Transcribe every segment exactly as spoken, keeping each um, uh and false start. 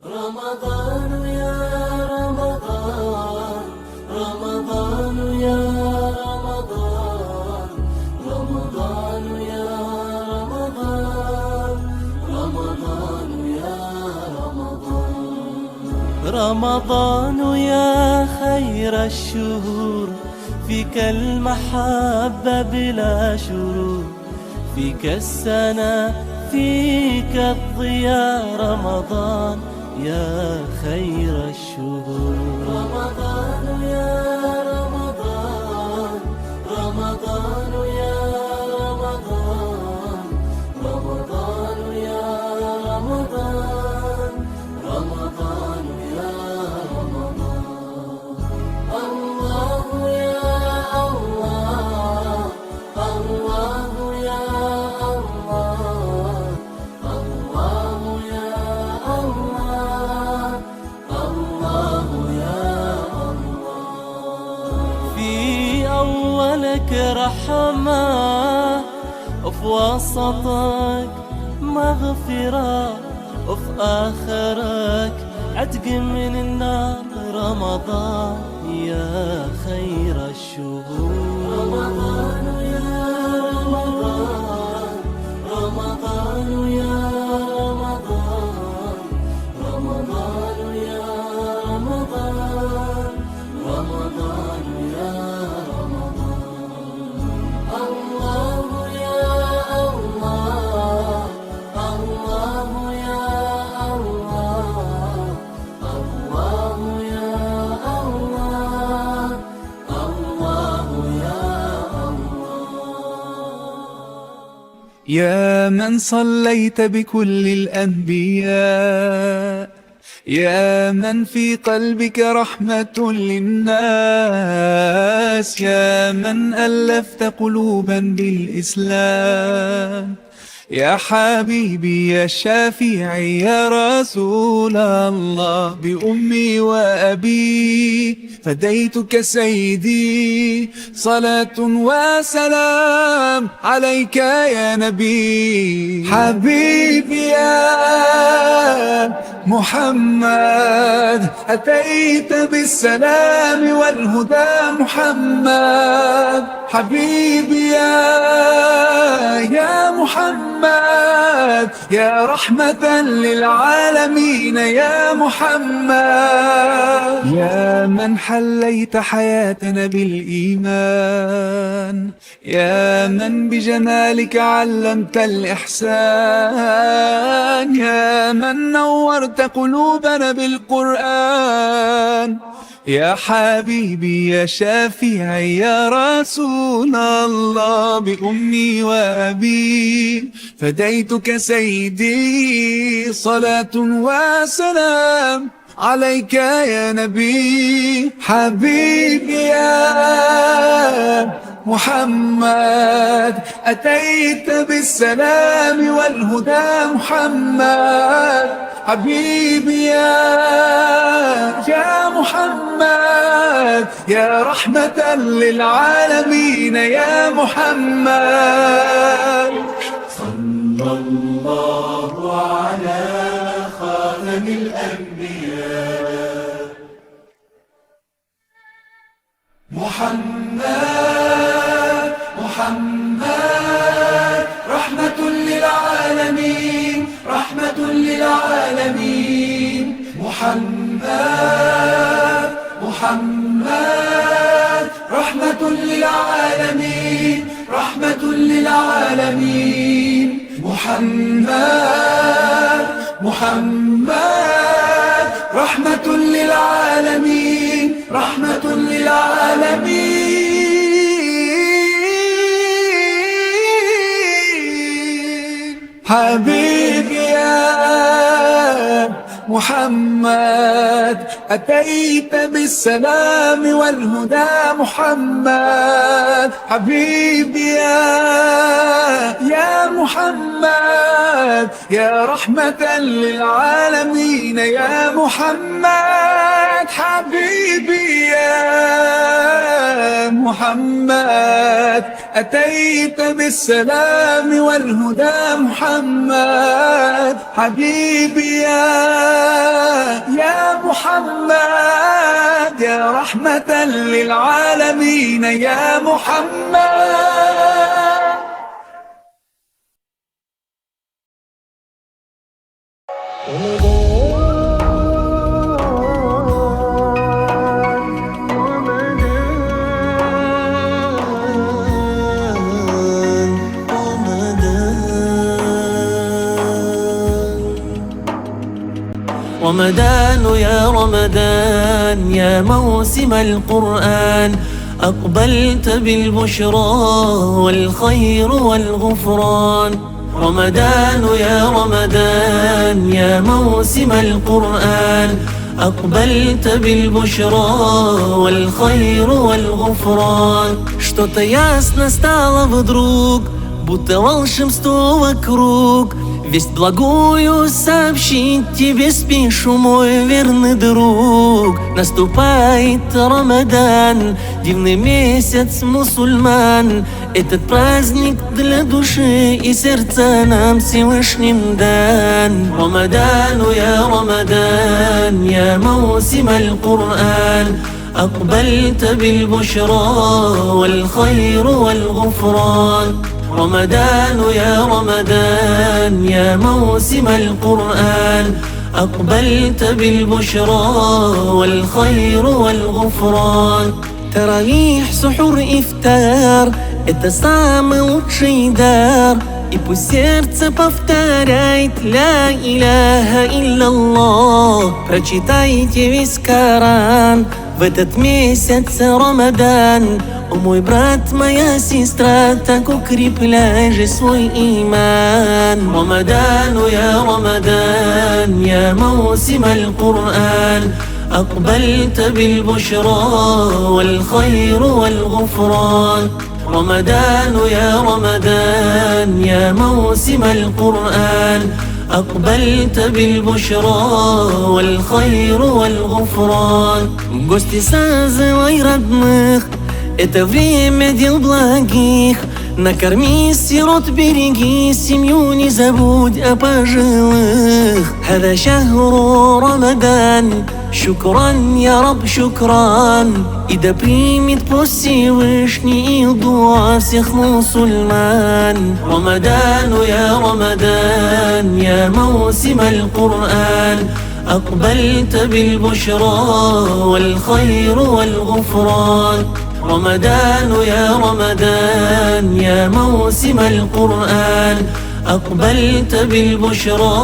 رمضان يا رمضان، رمضان يا رمضان، رمضان يا رمضان، رمضان يا رمضان. رمضان يا خير الشهور، فيك المحبة بلا شرور، فيك السنة، فيك الضياء، رمضان يا خير الشهور. رمضان يا رمضان، رمضان يا رمضان، رمضان يا رمضان، رمضان يا رمضان. الله يا الله، الله يا الله، الله يا الله، الله يا الله. في أولك رحمة، وفي وسطك مغفرة، وفي آخرك عتق من النار. رمضان يا خير الشهور. رمضان يا رمضان، رمضان يا رمضان، رمضان يا رمضان، رمضان يا رمضان. الله يا الله، الله يا الله، الله يا الله، الله يا الله. يا من صليت بكل الأنبياء، يا من في قلبك رحمة للناس، يا من ألفت قلوبا بالإسلام، يا حبيبي يا شفيعي يا رسول الله، بأمي وأبي فديتك سيدي، صلاة وسلام عليك يا نبي. حبيبي يا محمد، أتيت بالسلام والهدى محمد. حبيبي يا، يا محمد، يا رحمة للعالمين يا محمد. يا من حليت حياتنا بالإيمان، يا من بجمالك علمت الإحسان، يا من نورت قلوبنا بالقرآن، يا حبيبي يا شفيعي يا رسول الله، بأمي وأبي فديتك سيدي، صلاة وسلام عليك يا نبي. حبيبي يا محمد، أتيت بالسلام والهدى محمد. حبيبي يا، يا محمد، يا رحمة للعالمين يا محمد. صلى الله على خاتم الأنبياء. محمد، محمد، رحمة للعالمين، رحمة للعالمين. محمد، محمد، رحمة للعالمين، رحمة للعالمين. محمد، محمد، رحمة للعالمين، رحمة للعالمين. حبيبي يا محمد، أتيت بالسلام والهدى محمد. حبيبي يا، يا محمد، يا رحمة للعالمين يا محمد. حبيبي يا محمد، أتيت بالسلام والهدى محمد، حبيبي يا، يا محمد، يا رحمة للعالمين يا محمد. رمضان يا رمضان يا موسم القرآن، أقبلت بالبشرى والخير والغفران. رمضان يا رمضان يا موسم القرآن، أقبلت بالبشرى والخير والغفران. Что-то ясно стало вдруг, будто волшебство вокруг. Весть благую сообщить тебе спешу, мой верный друг. Наступает Рамадан, дивный месяц мусульман. Этот праздник для души и сердца нам Всевышним дан. رمضان يا رمضان يا موسم القرآن، أقبلت بالبشرى والخير والغفران. رمضان يا رمضان يا موسم القرآن، أقبلت بالبشرى والخير والغفران. Таравих, сухур, ифтар — это самый лучший дар. И пусть сердце повторяет ля иляха илляллах. Прочитайте весь Коран в этот месяц Рамадан. О мой брат, моя сестра, так укрепляй же свой иман. رمضان يا رمضان يا موسم القرآن، أقبلت بالبشرى والخير والغفران. رمضان يا رمضان يا موسم القرآن، أقبلت بالبشرى والخير والغفران. В гости созывай родных, это время дел благих. Накорми сирот, береги семью, не забудь о пожилых. هذا شهر رمضان, شكرا يا رب, شكرا. И да примет пост Всевышний и дуа всех мусульман. رمضان يا رمضان يا موسم القرآن، أقبلت بالبشرى والخير والغفران. رمضان يا رمضان يا موسم القرآن، أقبلت بالبشرى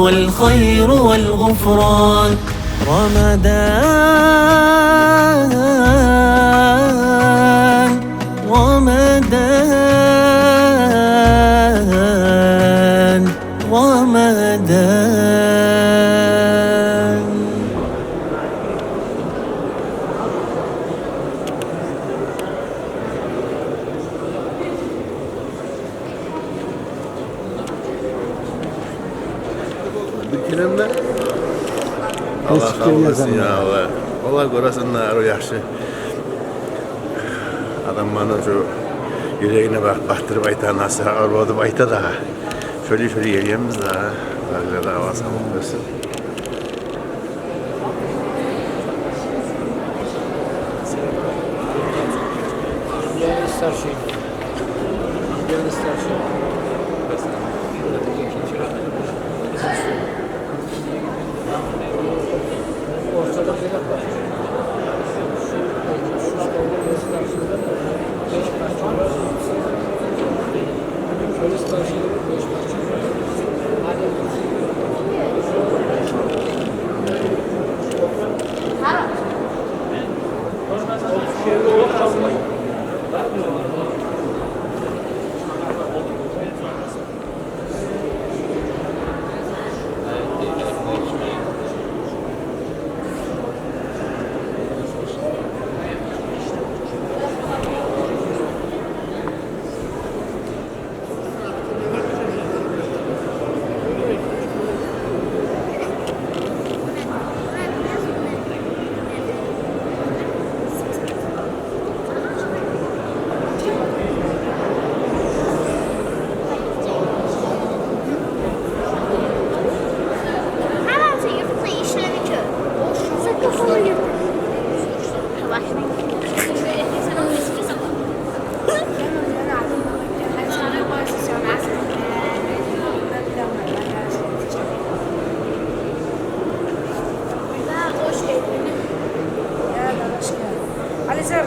والخير والغفران. رمضان، رمضان، رمضان. Бир гелеме. Аллагь къабул этсин, я Аллагь. Валлагь, гёресен де, арив яхшы. Адамланы шу юрегине бакъ-, бакъдырып айта, насигьат арив деп айта да. Шолай-шолай гелгенбиз де. Аллагь да аваз къабул этсин.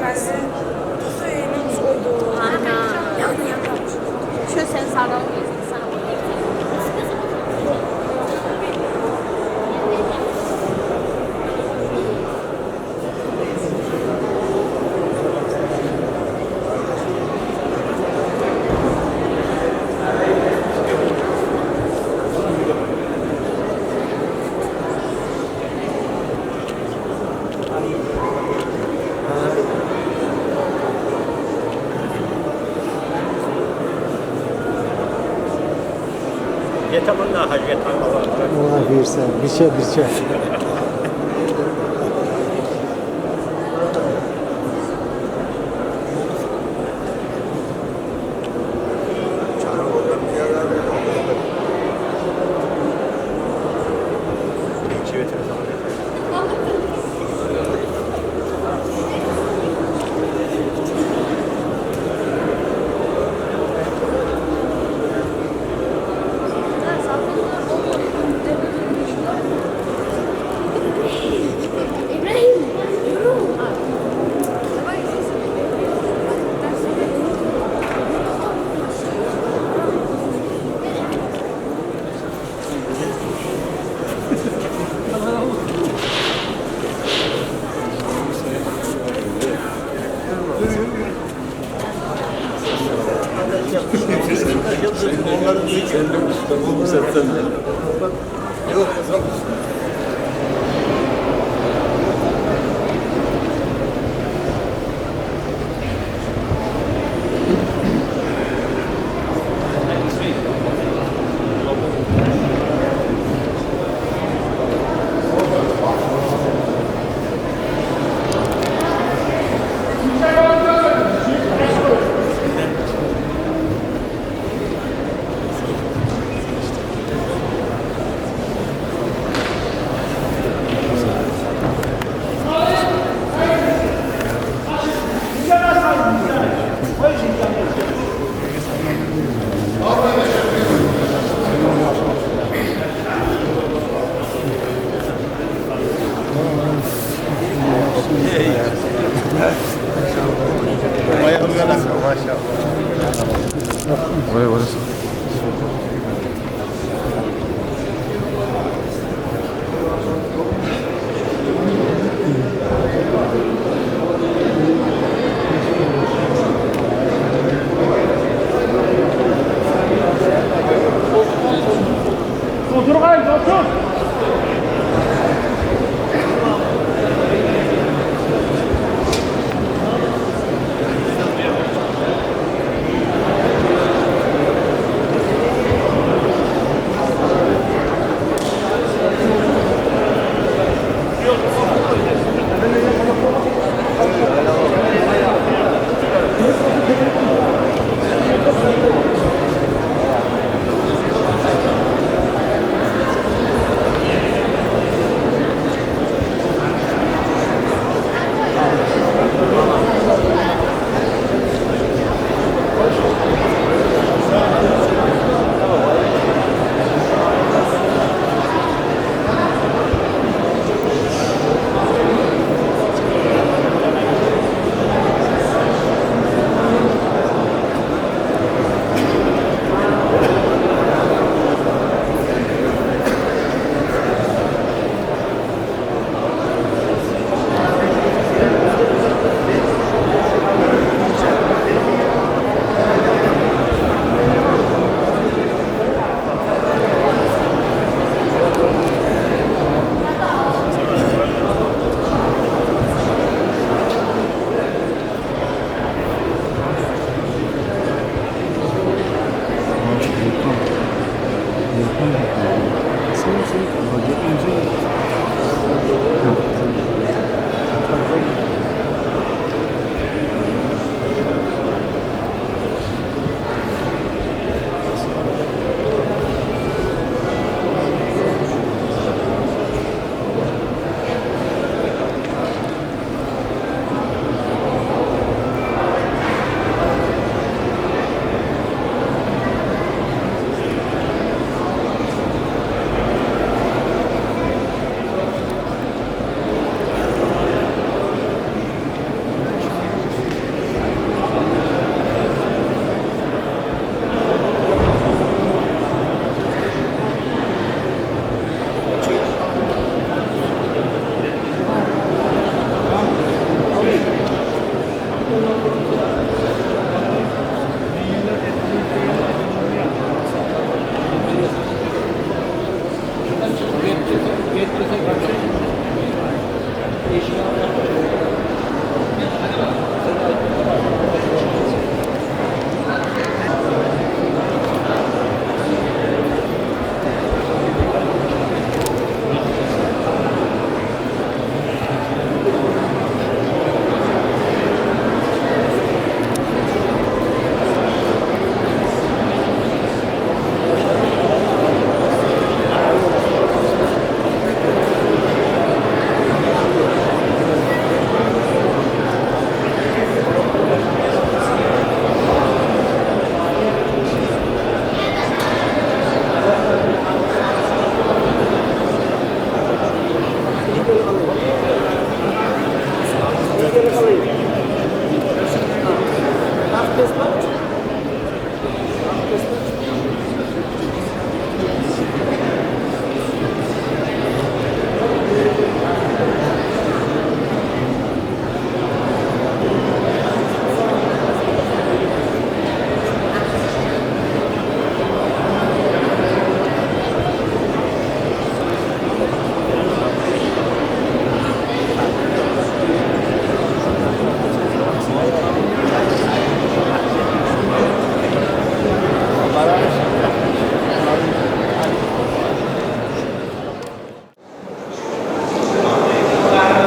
Баъзы тосо эмес ойду. Ана. Чё сен сагъа, сагъа. Гете мунда, гьажи, гете. Аллагь буюрса, бирче, бирче.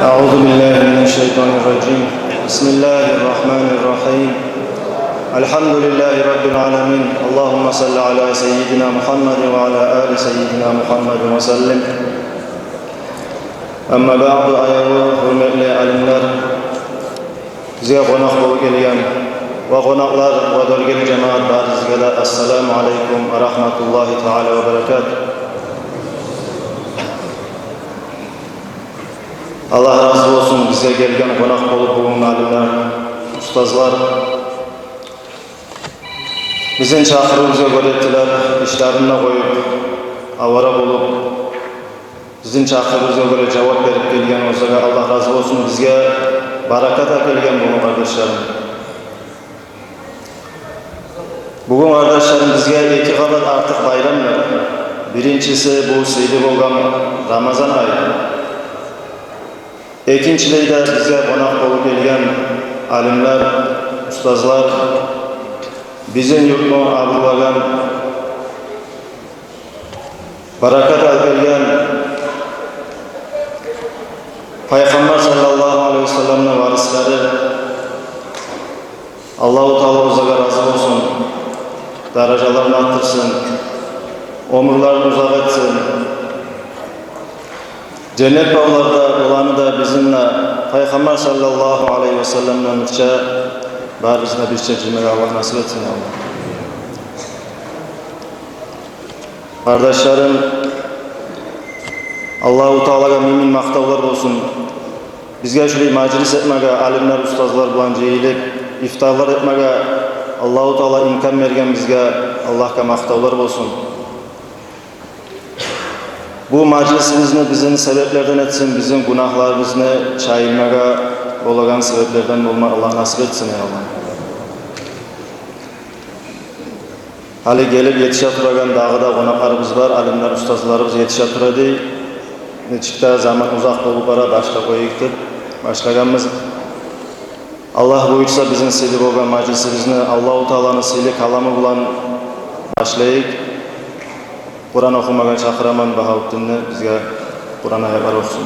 أعوذ بالله من الشيطان الرجيم. بسم الله الرحمن الرحيم. الحمد لله رب العالمين. اللهم صل على سيدنا محمد وعلى آل سيدنا محمد وسلم. أما بعد، аявлу, гьюрметли алимлер, бизге къонакъ болуп гелген ва къонакълар ва дёргели жамаат, барыгъызгъа да ассаламу алейкум ва рагьматуллагьи таала ва баракатугь. Аллагь рази болсун бизге гелген къонакъ болуп бугюн алимлер, устазлар. Бизин чакъырывубузгъа гёре тилеп, ишлерин де къоюп, авара болуп, бизин чакъырывубузгъа гёре жавап берип гелген, оьзлеге Аллагь рази болсун, бизге баракат алып гелген бугюн, къардашларым. Бугюн, къардашларым, бизге эки къабат артыкъ байрам бар. Биринчиси, бу сыйлы болгъан Рамазан ай. Экинчилей де, бизге къонакъ болуп гелген алимлер, устазлар, бизин юртну абурлагъан, баракат алып гелген Пайхаммар саллаллагьу алайгьи ва салламны варислери. Аллагьу Таала оьзлеге рази болсун, даражаларын артдырсын, оьмюрлерин узакъ этсин. Женнет бавларда оланы да, бизин де Пайхаммар саллаллагьу алайгьи ва салламдан бирче, барыбызны да бирче жыймагъа Аллагь насип этсин, я Аллагь. Къардашларым, Аллагьу Таалагъа минг-минг макътавлар болсун. Бизге шулай мажлис этмеге, алимлер, устазлар булан жыйылып, ифтарлар этмеге Аллагьу Таала имкан берген бизге, Аллагьгъа макътавлар болсун. Бу мажлисибизни бизин себеплерден этсин, бизин гюнагьларыбызны чайылмагъа болагъан себеплерден болма Аллагь насип этсин, я Аллагь. Гьали гелип етише турагъан дагъы да къонакъларыбыз бар, алимлер, устазларыбыз етише тура дей. Нечик де заман узакъ болуп бара, башлап къояйыкъ деп башлагъанбыз. Аллагь буюрса, бизин сыйлы болгъан мажлисибизни Аллагьу Тааланы сыйлы каламы булан башлайыкъ. Къуран охумагъа чакъыраман Багьавутдинни, бизге Къуран аятлар охусун.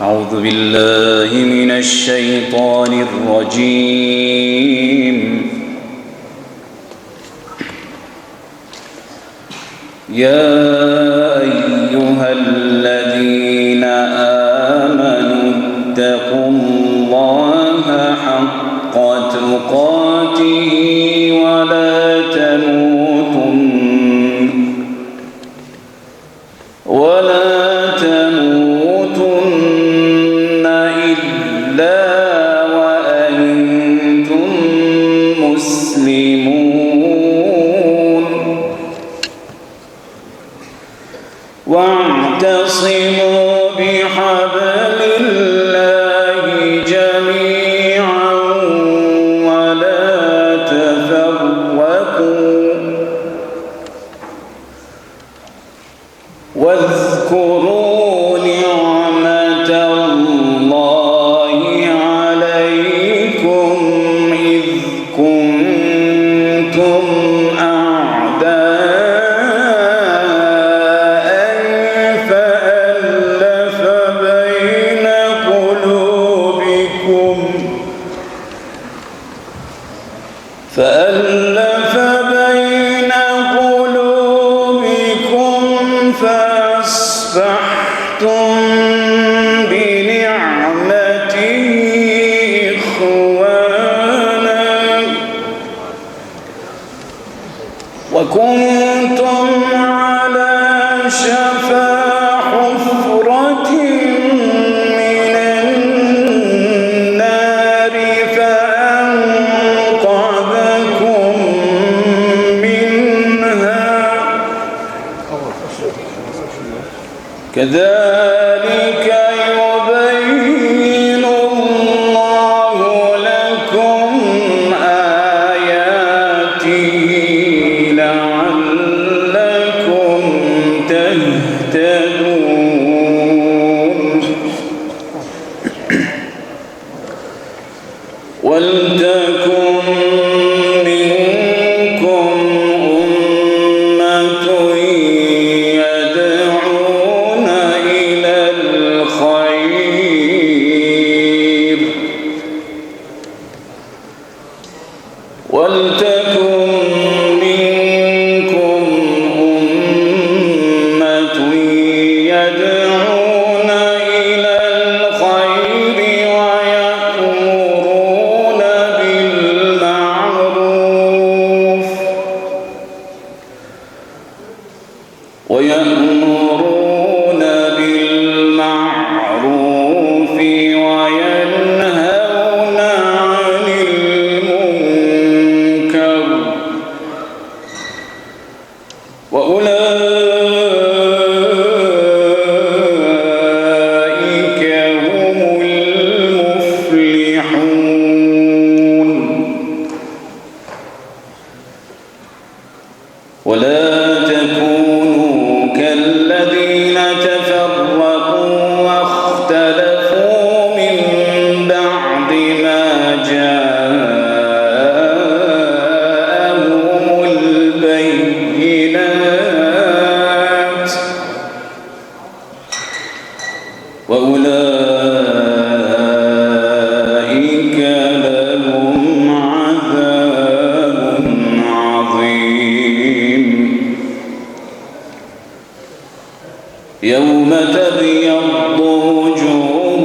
أعوذ بالله من الشيطان الرجيم. يا أيها الذين آمنوا اتقوا الله حق تقاته ولا تموتن، ولا تموتن كنتم على شفا حفرة من النار فأنقذكم منها. كذلك يبين الله لكم آياته لعلكم تهتدون. ولتكن منكم أمة يدعون إلى الخير، ولتكن منكم أمة يدعون إلى الخير ويأمرون بالمعروف، ويأمرون بالمعروف وينهون عن المنكر، وأولئك هم المفلحون. ولا تكونوا كالذين تفرقوا واختلفوا من بعد ما جاءهم البينات، وأولئك لهم عذاب عظيم. يوم تبيض وجوه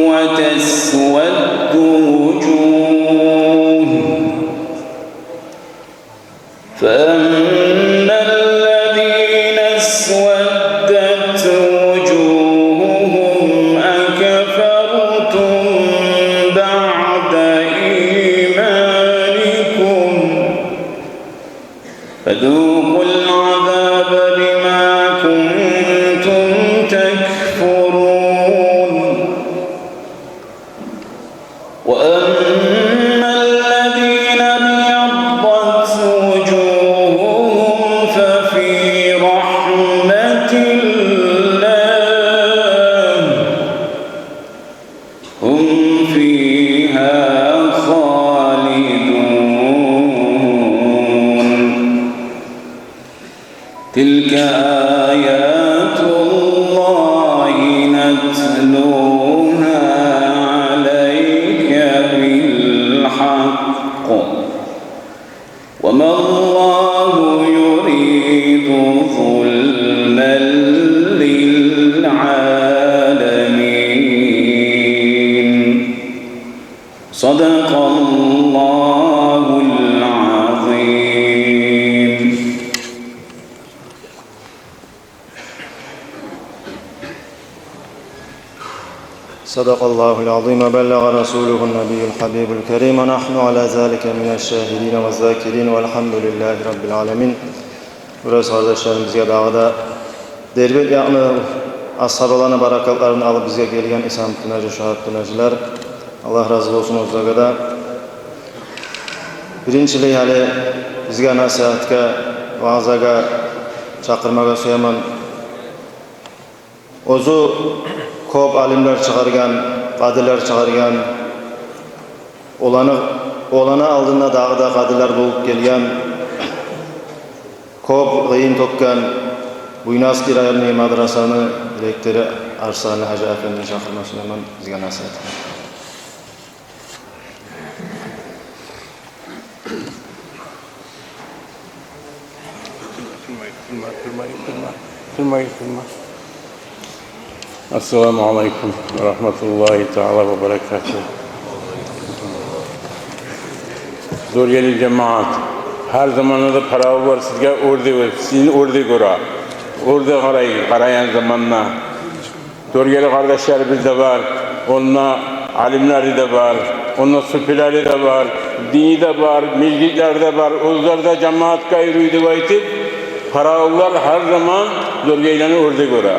وتسود وجوه، فأما الذين اسودت وجوههم أكفرتم بعد إيمانكم فذوقوا العذاب بما كنتم تكفرون. وأما الذين ابيضت وجوههم ففي رحمة الله هم فيها خالدون. تلك آيات الله نتلوها عليك بالحق وما الله يريد ظلما للعالمين. صدق الله العظيم. صدق الله العظيم وبلغ رسوله النبي الحبيب الكريم، ونحن على ذلك من الشاهدين والذاكرين، والحمد لله رب العالمين. Бираз къардашларым бизге дагъы да дербент якъны асгьабаланы баракатларын алып бизге гелген Исамутдин гьажи, Шагьабутдин гьажилер. Аллагь рази болсун оьзлеге де. Биринчилей гьали бизге насигьатгъа, ваъзагъа чакъырмагъа сюемен. Оьзю кёп алимлер чыгъаргъан, къадилер чыгъаргъан, оланы, оланы алдында дагъы да къадилер болуп гелген, кёп къыйын тёкген Буйнакский районный мадрасаны директору Арсланлы гьажи эфендини чакъырма сюемен бизге насигьатгъа. السلام عليكم ورحمة الله تعالى وبركاته. Гёргенли жамаат, Гьар заманда да паравуллар сизге оьрде, сизин оьрде гёре. Оьрде къарай, къарайгъан заманда. Доргели къардашларыбыз да бар, онда алимлери де бар, онда суфилери де бар, дини де бар, межитлер де бар, оьзлер де жамаатгъа юрюй деп айтып, паравуллар гьар заман доргелени оьрде гёре.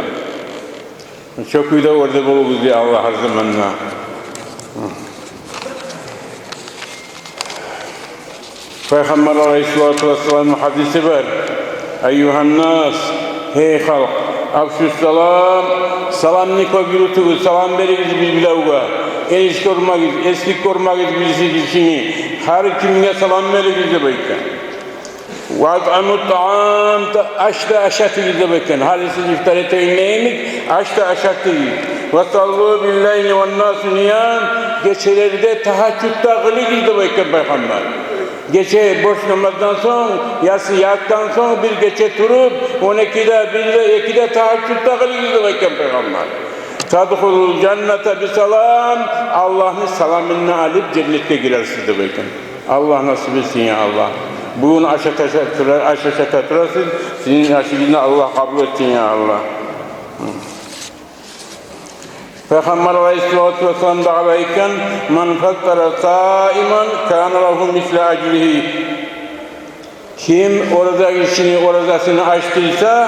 Шо кюйде оьрде болугъуз дей Аллагь гьар заманда. Пайхаммар алайгьиссалату вассаламны гьадиси бар: «Айюгьаннас, гьей халкъ, афшуссалам, саламны кёп юрютюгюз, салам беригиз бир-биревге. Эниш гёрмегиз, эслик гёрмегиз бириси бирисини. Гьар кимге салам беригиз», — деп айтгъан. «Ва атъиму тагьам, аш да ашатыгъыз», — деп айтгъан. Гьали сиз ифтар этеген йимик, аш да ашатыгъыз. «Ва саллу биллайли ван насу ниям, гечелерде тагьажжуд да къылыгъыз», — деп айтгъан Пайхаммар. Гече борч намаздан сонг, ясы ятгъан сонг бир гече туруп, он экиде, бирде, экиде тагьажжуд да къылыгъыз деп айтгъан Пайхаммар. «Тадхулул жанната бисалам, Аллагьны саламын алып женнетге гирерсиз» деп айтгъан. Аллагь насип этсин, я Аллагь. Бугюн аш ашата тура-, аш ашата турасыз, сизин ашыгъызны Аллагь къабул этсин, я Аллагь. Пайхаммар алайгьиссалату вассалам дагъы да айтгъан: «Ман фаттара саиман, кана лагьу мислу ажригьи». Ким ораза гишини оразасын ачдырса,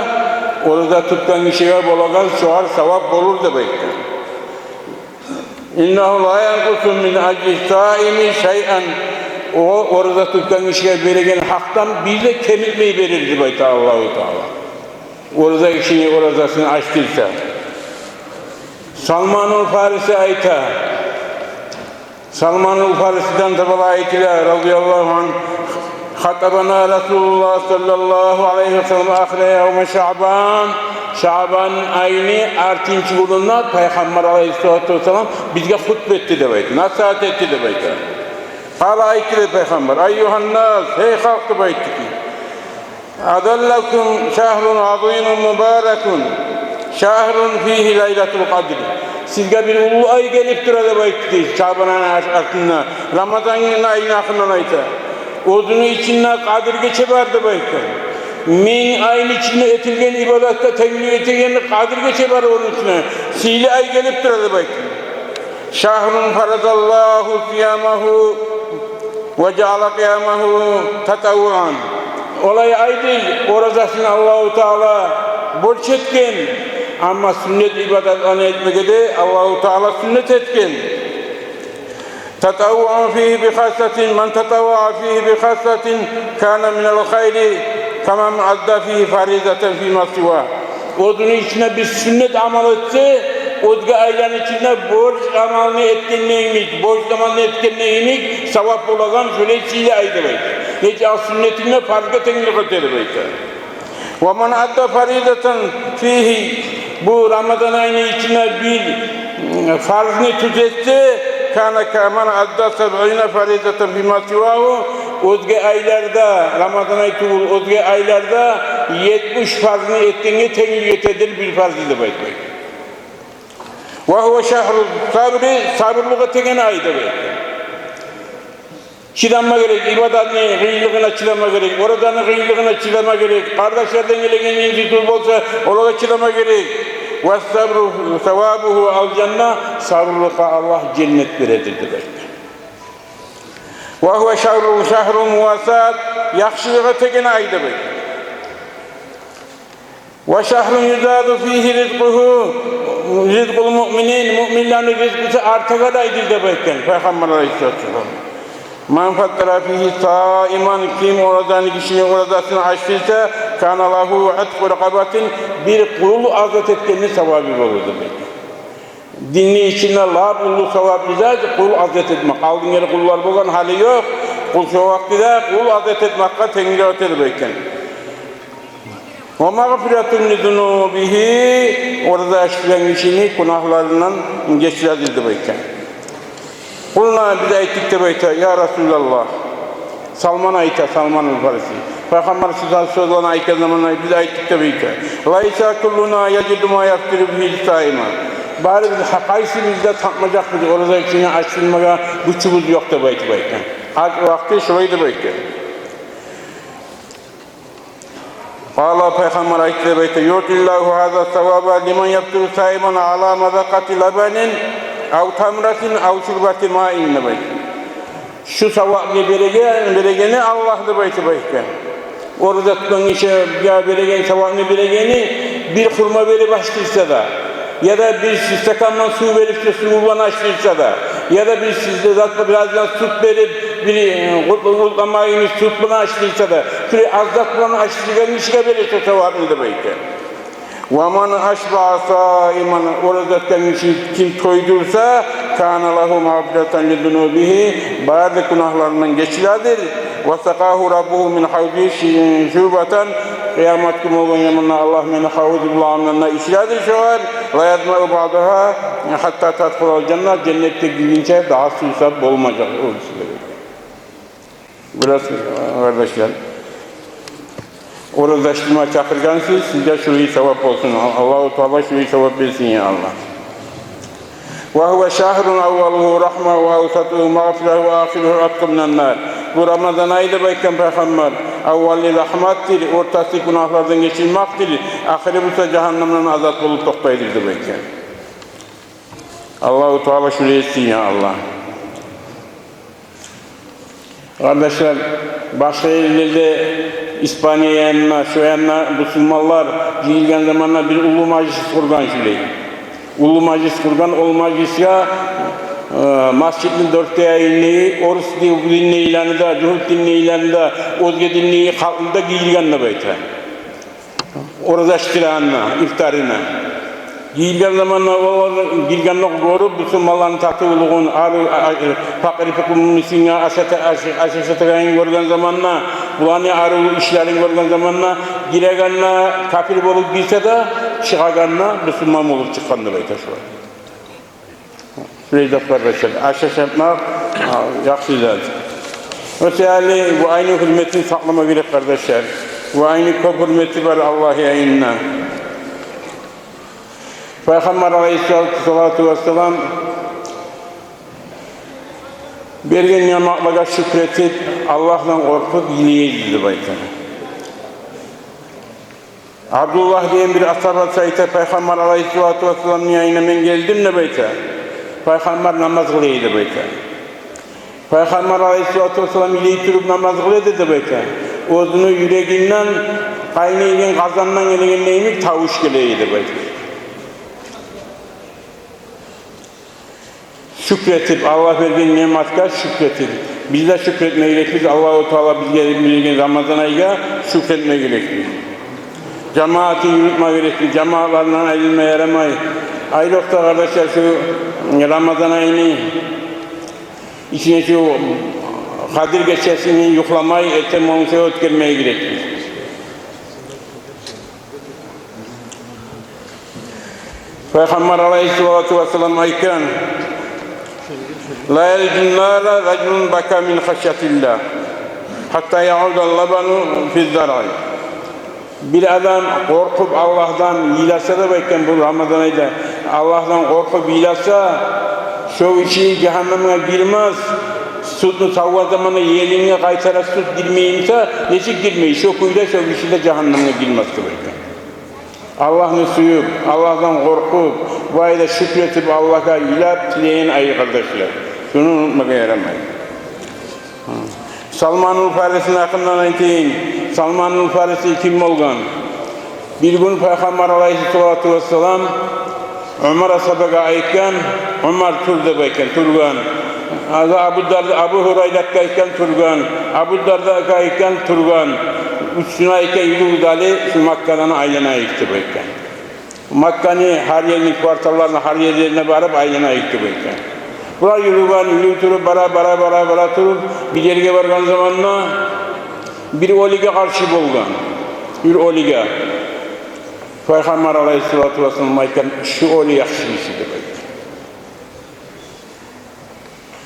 ораза тутгъан гишиге болагъан шогъар савап болур деп айтгъан. «Иннагьу ла янкъусу мин ажри саими шайъан». О ораза тутгъан гишиге береген гьакъдан бир де кемитмей берер деп айта Аллагьу Таала. Ораза гишини оразасын ачдырса. Салманул Фариси айта. Салманул Фарисиден де булай айтыла, радияллагьу ангь: «Хатабана Расулуллагь саллаллагьу алайгьи ва саллам ахира явми Шаъбан». Шаъбан айны алтынчы гюнюнде Пайхаммар алайгьиссалату вассалам бизге хутба этди деп айта, насигьат этди деп айта. Къала, айтды деп Пайхаммар: «Айюгьаннас, гьей халкъ», — деп айтды ки. «Адаллакум шагьрун азимун мубаракун, шагьрун фигьи лайлатул къадр». Сизге бир уллу ай гелип тура деп айтды дей, Шаъбан айны ар-, артында, Рамазан айны гьакъындан айта. Оьзюню ичинде Къадир гече бар деп айтгъан. Минг айны ичинде этилген ибадатгъа тенглик этеген Къадир гече бар ону ичинде. Сыйлы ай гелип тура деп айтгъан. «Шагьрун фаразаллагьу сиямагьу ва жаъала къиямагьу татаввуан». Олай айдыр, оразасын Аллагьу Таала борч этген, амма сюннет ибадатланы этмеге де Аллагьу Таала сюннет этген. «Татаввуан фигьи би хассатин, ман татавваа фигьи би хассатин, кана минал хайри, каман адда фигьи фаризатан фима сива». Оьзюню ичинде бир сюннет амал этсе, оьзге айланы ичинде борч амалны этгенде йимик, борч намазны этгенде йимик савап болагъан шолай сыйлы ай деп айта. Нече ал сюннетин де фарзгъа тенглик эте деп айта. «Ва ман адда фаризатан фигьи», бу Рамазан айны ичинде бир, м, фарзны тюзетсе, «кана каман адда сабъина фаризатан фима сивагьу». Оьзге айларда, Рамазан ай тюгюл, оьзге айларда етмиш фарзны этгенге тенглик этедир бир фарзны деп айтмай. «Ва гьува шагьру сабри», сабурлукъ этеген ай деп айтмай. Чыдама герек, ибадатны къыйынлыгъына чыдама герек, оразаны къыйынлыгъына чыдама герек, къардашлардан гелеген инжитив болса, олагъа чыдама герек. «Ва сабру савабугьу ал жанна», сабурлукъгъа Аллагь женнет бередир деп айтгъан. «Ва гьува шагьру, шагьру мувасат», яхшылыкъ этеген ай деп айтгъан. «Ва шагьрун юзаду фигьи ризкъугьу, ризкъул муъминин», муъминлени ризкъысы артагъан айдыр деп айтгъан Пайхаммар алайгьиссалату вассалам. «Ман фаттара фигьи саиман», ким оразаны, гишини оразасын ачдырса, «кана лагьу итқу ракъабатин», бир къул азат этгенни савабы болур деп айтгъан. Динни ичинде лап уллу саваплы зат къул азат этмек. Алдын гери къуллар болгъан, гьали ёкъ. Къул, шо вакътиде къул азат этмекге тенглик эте деп айтгъан. «Ва магъфиратун ли зунубигьи», ораза ачдыргъан гишини гюнагьларындан гечиледир деп айтгъан. «Къулна», биз айтдыкъ деп айта, «я Расулаллагь». Салман айта, Салманул Фариси. Пайхаммар шо сёзлени айтгъан заманда биз айтдыкъ деп айта. «Лайса куллуна яжиду ма яфтиру бигьи саима». Барыбыз, гьа, къайсыбыз да тапмажакъбыз ораза гишини ачдырмагъа гючюбюз ёкъ деп айтып айтгъан. Гьакъ вакъти шолай деп айтгъан. Къала, Пайхаммар айтды деп айта: «Юътиллагьу гьаза саваба лиман яфтуру саиман ала мазакъати лабанин ав тамратин ав шурбати маин», — деп айта. Шу савапны береген, берегени Аллагь деп айтып айтгъан. Ораза тутгъан гишиге береген савапны берегени, бир хурма берип ачдырса да, яда бир стакан сув берип, шу сув булан ачдырса да, яда бир зат, бир аздан сют берип, бир, э, къурт-, къуртлама йимик сют булан ачдырса да, шулай аз зат булан ачдыргъан гишиге бере шо савапны деп айта. «Ва ман ашбаа саиман», ораза тутгъан гишини ким тойдурса, «кана лагьу магъфиратан ли зунубигьи», бары да гюнагьларындан гечиледир. «Ва сакъагьу раббугьу мин гьавзи ши-, шурбатан», къыямат гюн болгъан заманда Аллагь мени гьавзу булагъымдан да ичиредир шогъар. «Ла язмау баъдагьа гьатта тадхулал жанна», женнетге гиргинче дагъы сувсап болмажакъ ол гиши. Бираз, къардашлар, ораза ачдырма чакъыргъансыз, сизге шулай савап болсун. Ал-, Аллагьу Таала шулай савап берсин, я Аллагь. «Ва гьува шагьрун аввалугьу рагьма ва авсатугьу магъфира ва ахиругьу итъкъун минан нар». Бу Рамазан ай деп айтгъан Пайхаммар, аввалы рагьматдыр, ортасы гюнагьлардан гечилмекдир, ахыры буса жагьаннемден азат болуп токътайдыр деп айтгъан. Аллагьу Таала шулай этсин, я Аллагь. Къардашлар, башгъа ерлерде, Испания янына, шо янына бусурманлар жыйылгъан заманда бир уллу мажлис къургъан шулай. Уллу мажлис къургъан, ол мажлисге, э, межитни дёрт де янындагъы орус дин-, диндегилени де, жугьут диндегилени де, оьзге диндеги халкъны да жыйгъан деп айта. Ораза ачдырагъанда, ифтарына. Жыйылгъан заманда олар гиргенде гёрюп, бусурманланы татывлугъун, арив, а, а, пакъыр-фукъараны ашата-, аш-, ашатагъанын гёрген заманда, буланы арив ишлерин гёрген заманда, гирегенде капир болуп гирсе де, чыгъагъанда бусурман болуп чыкъгъан деп айта шулар. Шулай зат, къардашлар, ашатмакъ, а, яхшы зат. О саялы бу айны гьюрметин сакълама герек, къардашлар. Бу айны кёп гьюрмети бар Аллагьны айында. Пайхаммар алайгьиссалату вассалам берген ниъматлагъа шюкюр этип, Аллагьдан къоркъуп йылай эди деп айта. Абдуллагь деген бир асгьабасы айта, Пайхаммар алайгьиссалату вассаламны янына мен гелдим деп айта. Пайхаммар намаз къыла эди деп айта. Пайхаммар алайгьиссалату вассалам йылай туруп намаз къыла эди деп айта. Оьзюню юрегинден къайнайгъан къазандан гелегендей йимик тавуш геле эди деп айта. Шюкюр этип, Аллагь берген ниъматгъа шюкюр этип. Биз де шюкюр этме герекбиз, Аллагьу Таала бизге берген Рамазан айгъа шюкюр этме герекбиз. Жамаатны юрютме герекбиз, жамаатлардан айрылма ярамай. Айрокъда, къардашлар, шу Рамазан айны ичинде шу Къадир гечесин юхламай, эртен болгъунча оьтгермеге герекбиз. Пайхаммар алайгьиссалату вассалам айтгъан: «Ла ялижун нара ражулун бака мин хашятиллагь, гьатта яъуда лабану фи заръи». Бир адам къоркъуп Аллагьдан йыласа деп айтгъан бу Рамазан айда, Аллагьдан къоркъуп йыласа, шо гиши жагьаннемге гирмес. Сютню савгъан заманда елинге къайтара сют гирмей буса, нечик гирмей, шо кюйде шо гиши де жагьаннемге гирмес деп айтгъан. Аллагьны сююп, Аллагьдан къоркъуп, бу айда шюкюр этип, Аллагьгъа йылап тилеген ай, къардашлар. Шуну унутмагъа ярамай. Салманул Фарисини гьакъындан айтайым. Салманул Фариси ким болгъан? Бир гюн Пайхаммар алайгьиссалату вассалам Умар асгьабагъа айтгъан, Умар, тур деп айтгъан, тургъан. Абу Дарда, Абу Гьурайратгъа айтгъан, тургъан. Абу Дардагъа айтгъан, тургъан. Уьстюне айтгъан, юрюгюз гьали шу Маккадан айланайыкъ деп айтгъан. Макканы гьар ерини кварталларына, гьар ерлерине барып айланайыкъ деп айтгъан. Булар юрюген, юрюй туруп, бара, бара, бара, бара туруп, бир ерге баргъан заманда бир оьлюге къаршы болгъан. Бир оьлюге. Пайхаммар алайгьиссалату вассалам айтгъан, шу оьлю яхшы гиши деп айтгъан.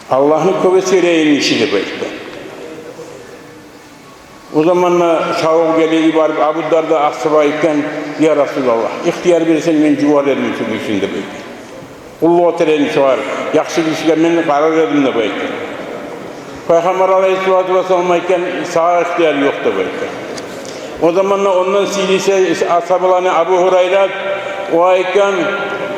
Аллагьны кёп эсгереген гиши деп айтгъан. О заманда чабып геле барып, Абу Дарда асгьаба айтгъан: «Я Расулаллагь, ихтияр берсенг, мен жувар эдим шу гишини», — деп айтгъан. «Къуллукъ этер эдим шогъар, яхшы гишиге мен къарар эдим», — деп айтгъан. Пайхаммар алайгьиссалату вассалам айтгъан: «Сагъа ихтияр ёкъ», — деп айтгъан. О заманда ондан сыйлысы асгьабаланы Абу Гьурайрат, о айтгъан: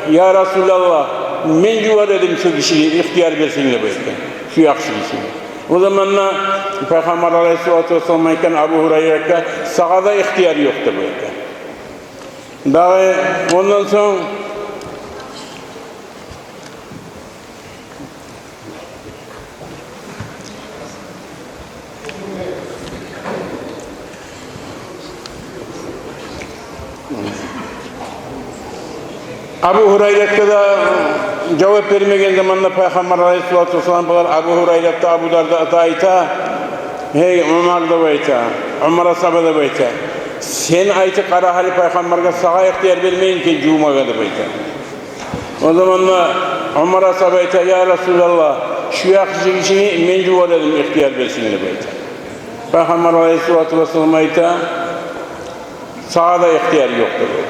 «Я Расулаллагь, мен жувар эдим шу гишини, ихтияр берсенг», — деп айтгъан. Шу яхшы гишини. О заманда Пайхаммар алайгьиссалату вассалам айтгъан Абу Гьурайратгъа: «Сагъа да ихтияр ёкъ», — деп айтгъан. Дагъы ондан сонг Абу Гьурайратгъа да жавап бермеген заманда Пайхаммар алайгьиссалату вассалам, булар Абу Гьурайрат да, Абу Дарда да айта: «Гьей Умар, — деп айта, — Умар асгьаба, — деп айта, — сен айтып къара гьали Пайхаммаргъа, сагъа ихтияр бермеген экен жувмагъа», — деп айта. О заманда Умар асгьаба айта: «Я Расулаллагь, шу яхшы гишини мен жувар эдим, ихтияр берсенг», — деп айта. Пайхаммар алайгьиссалату вассалам айта: «Сагъа да ихтияр ёкъ», — деп айта.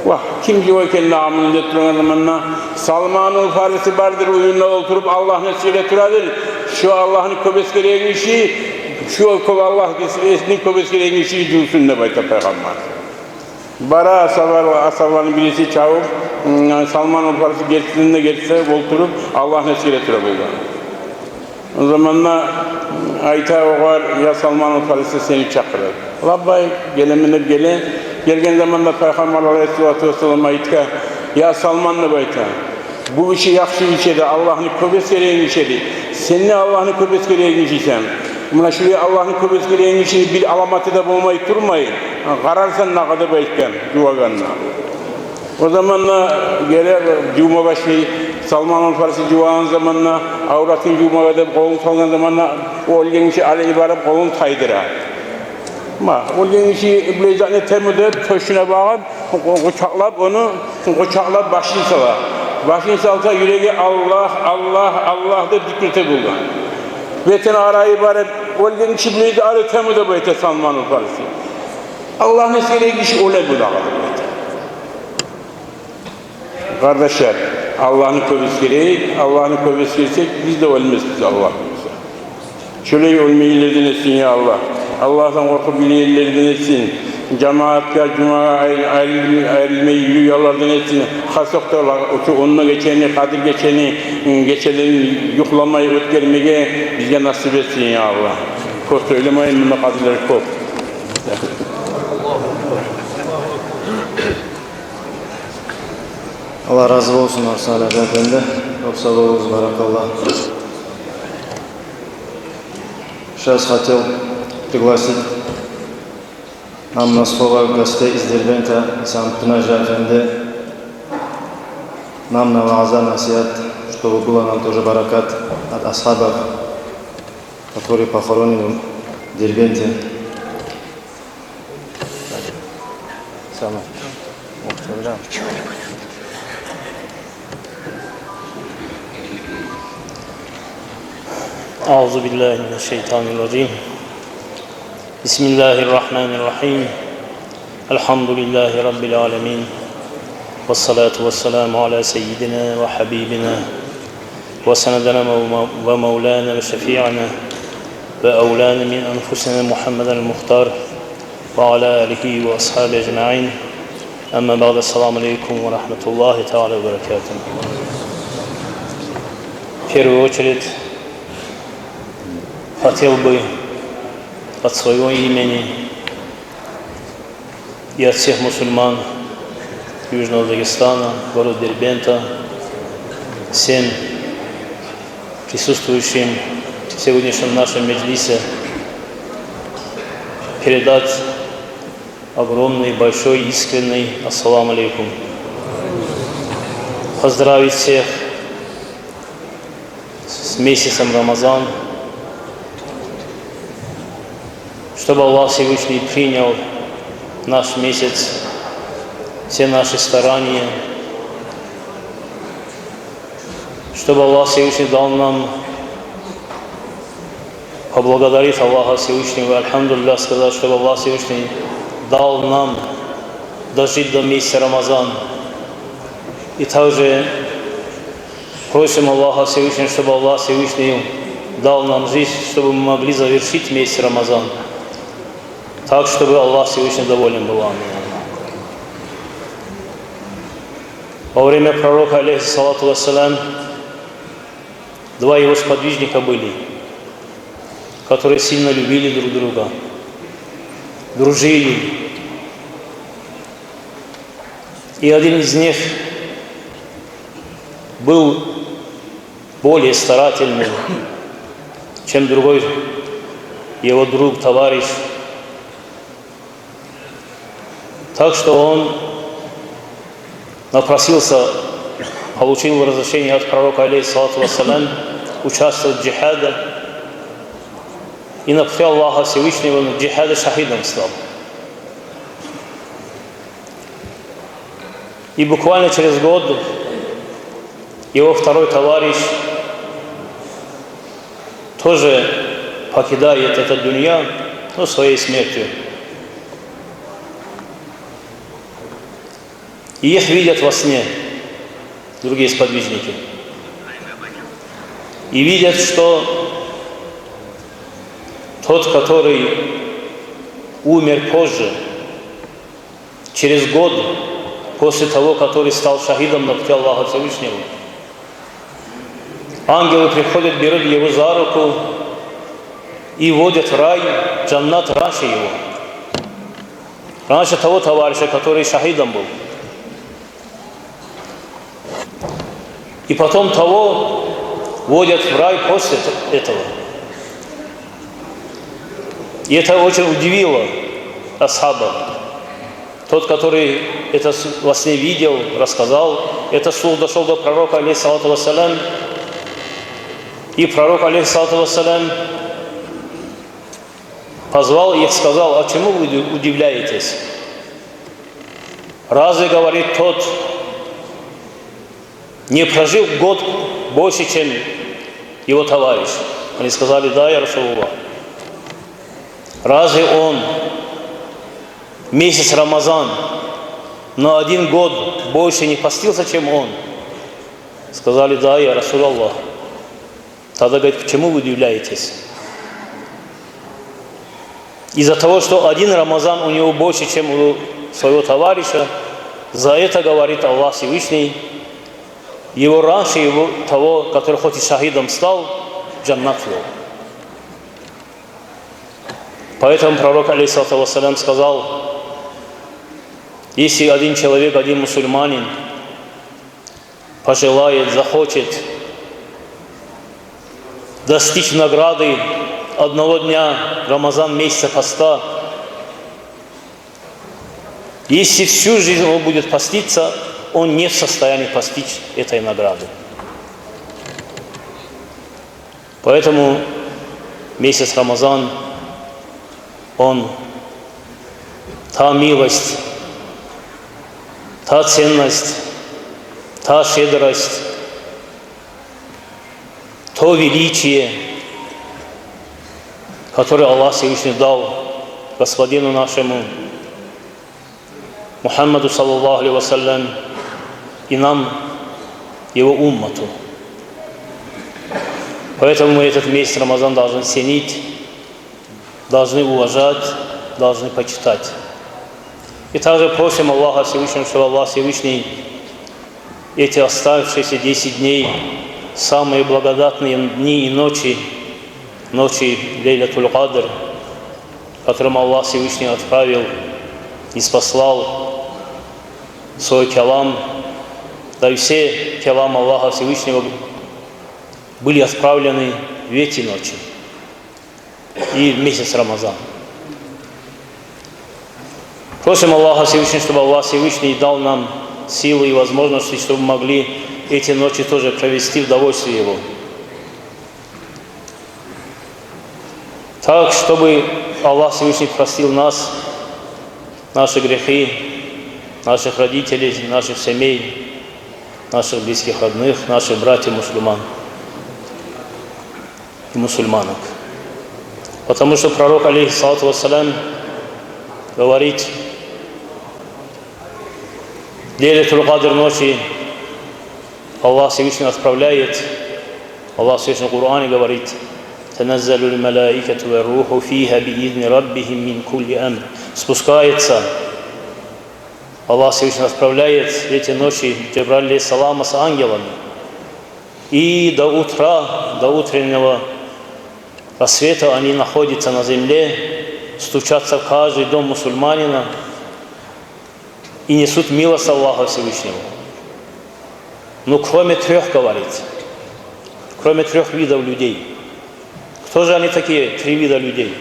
Вагь, ким жувар экен дагъы муну деп турагъан заманда, Салманул Фариси бардыр, уьюнде олтуруп Аллагьны сыйлап турадыр. Шу Аллагьны кёп эсгереген гиши, шу кёп Аллагьны кёп эсгереген гиши жувсун деп айта Пайхаммар. Бара асгьабалар, асгьабаланы бириси чабып, м, Салманул Фариси гертисинде, гертисинде олтуруп, Аллагьны эсгере тура болгъан. О заманда айта огъар: «Я Салманул Фариси, сени чакъыра». «Лаббайк, гелемен», — деп геле. Гелген заманда Пайхаммар алайгьиссалату вассалам айтгъан: «Я Салман, — деп айта, — бу гиши яхшы гиши эди, Аллагьны кёп эсгереген гиши эди. Сен де Аллагьны кёп эсгереген гишисен. Муна шулай Аллагьны кёп эсгереген гишини бир аламаты да болмай турмай, къарарсан дагъы», — деп айтгъан жувагъанына. О заманда геле жувма башлай. Салманул Фариси жувагъан заманда, авратын жувмагъа деп къолун салгъан заманда, о оьлген гиши алай барып къолун тайдыра. Ма, оьлген гиши булай зат этеми деп, тёшюне багъып, къу-, къучакълап ону, къучакълап башын сала. Башын салса, юреги «Аллагь, Аллагь, Аллагь» деп зикр эте болгъан. Бетин къарай барып, оьлген гиши булай зат этеми деп айта Салманул Фариси. Аллагьны эсгереген гиши оьле бу дагъы деп айта. Къардашлар, Аллагьны кёп эсгерейик, Аллагьны кёп эсгерсек, биз де оьлмесбиз, Аллагь буюрса. Шолай оьлмейгенлерден этсин, я Аллагь. Аллагьдан къоркъуп юрюйгенлерден этсин. Жамаатгъа, жумагъа ай-, айрыл-, айрылмай юрюйгенлерден этсин. Хасокъда шу онда гечени, Къадир гечени, гечелерин юхламай оьтгермеге бизге насип этсин, я Аллагь. Кёп сёйлемейим, мунда къадирлер кёп. Аллагь рази болсун, Арсалан эфенди. Кёп сав болугъуз, баракалла. Сейчас хотел пригласить нам на слово гостей из Дербента Исамуддин-гьажи эфенди. Нам на вааза, насигьат, чтобы было нам тоже баракат от асхабов, которые похоронены в Дербенте. Самый. أعوذ بالله من الشيطان الرجيم. بسم الله الرحمن الرحيم. الحمد لله رب العالمين. والصلاة والسلام على سيدنا وحبيبنا وسندنا ومو-، ومولانا وشفيعنا وأولانا من أنفسنا محمد المختار وعلى آله وأصحابه أجمعين. أما بعد، السلام عليكم ورحمة الله تعالى وبركاته. В первую очередь хотел бы от своего имени и от всех мусульман Южного Дагестана, город Дербента, всем присутствующим в сегодняшнем нашем меджлисе передать огромный, большой, искренний ассаламу алейкум. Поздравить всех с месяцем Рамазан, чтобы Аллах Всевышний принял наш месяц, все наши старания, чтобы Аллах Всевышний дал нам поблагодарить Аллаха Всевышнего, альхамдулиллях сказать, чтобы Аллах Всевышний дал нам дожить до месяца Рамазан. И также просим Аллаха Всевышнего, чтобы Аллах Всевышний дал нам жизнь, чтобы мы могли завершить месяц Рамазан. Так, чтобы Аллах Всевышний доволен был. Аминь. Во время пророка, алейхиссалату вассалям, два его сподвижника были, которые сильно любили друг друга, дружили. И один из них был более старательный, чем другой его друг, товарищ. Так что он напросился, получил разрешение от пророка, алейхиссалату вассалям, участвовать в джихаде. И на пути Аллаха Всевышнего на джихаде шахидом стал. И буквально через год его второй товарищ тоже покидает эту дунья, ну, своей смертью. И их видят во сне другие сподвижники. И видят, что тот, который умер позже, через год после того, который стал шахидом на пути Аллаха Всевышнего, ангелы приходят, берут его за руку и вводят в рай, джаннат, раньше его, раньше того товарища, который шахидом был. И потом того вводят в рай после этого. И это очень удивило асхаба. Тот, который это с-, во сне видел, рассказал, этот слух дошёл до пророка, алейхиссалату вассалям. И пророк, алейхиссалату вассалям, позвал их, сказал: «А чему вы уди-, удивляетесь? Разве, говорит, тот не прожил год больше, чем его товарищ?» Они сказали: «Да, я Расулуллах». «Разве он месяц Рамазан на один год больше не постился, чем он?» Сказали: «Да, я Расулуллах». Тогда говорит: «Почему вы удивляетесь? Из-за того, что один Рамазан у него больше, чем у своего товарища, за это, говорит, Аллах Всевышний его раньше его, того, который хоть и шахидом стал, в джаннат ввёл». Поэтому пророк, алейхиссалату вассалям, сказал: «Если один человек, один мусульманин пожелает, захочет достичь награды одного дня Рамазан месяца поста, если всю жизнь он будет поститься, он не в состоянии постичь этой награды». Поэтому месяц Рамазан, он та милость, та ценность, та щедрость, то величие, которое Аллах Всевышний дал господину нашему Мухаммаду, саллаллаху алейхи ва саллям, и нам, его уммату. Поэтому мы этот месяц Рамазан должны ценить, должны уважать, должны почитать. И также просим Аллаха Всевышнего, чтобы Аллах Всевышний эти оставшиеся десять дней, самые благодатные дни и ночи, ночи Лейлатуль-Кадр, которым Аллах Всевышний отправил, ниспослал свой калам, да и все калам Аллаха Всевышнего были отправлены в эти ночи и в месяц Рамазан. Просим Аллаха Всевышнего, чтобы Аллах Всевышний дал нам силы и возможности, чтобы мы могли эти ночи тоже провести в довольстве Его. Так, чтобы Аллах Всевышний простил нас, наши грехи, наших родителей, наших семей, наших близких родных, наших братьев мусульман и мусульманок. Потому что пророк, алейхиссалату вассалям, говорит: Лейлатуль Кадр ночи Аллах Всевышний отправляет, Аллах Всевышний в Коране говорит: تنزل الملائكة والروح فيها بإذن ربهم من كل أمر. Спускается, Аллах Всевышний отправляет в эти ночи Джабраиль алейхиссалама с ангелами. И до утра, до утреннего рассвета они находятся на земле, стучатся в каждый дом мусульманина и несут милость Аллаха Всевышнего. Ну, кроме трёх, говорит, кроме трёх видов людей. Кто же они такие, три вида людей?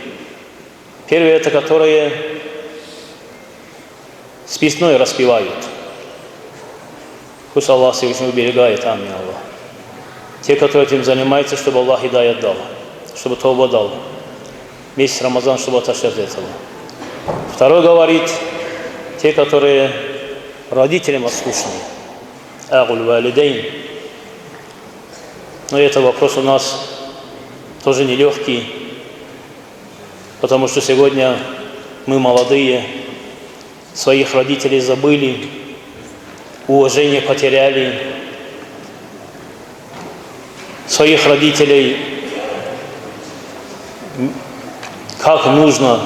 Первое, это которые спиртное распивают. Пусть Аллах Всевышний уберегает, амин, Аллах. Те, которые этим занимаются, чтобы Аллах гидаят дал, чтобы товба дал. Месяц Рамазан, чтобы отошли от этого. Второй говорит, те, которые родителям ослушны. عاق الوالدين. Но это вопрос у нас тоже нелёгкий, потому что сегодня мы, молодые, своих родителей забыли, уважение потеряли, своих родителей, м, как нужно,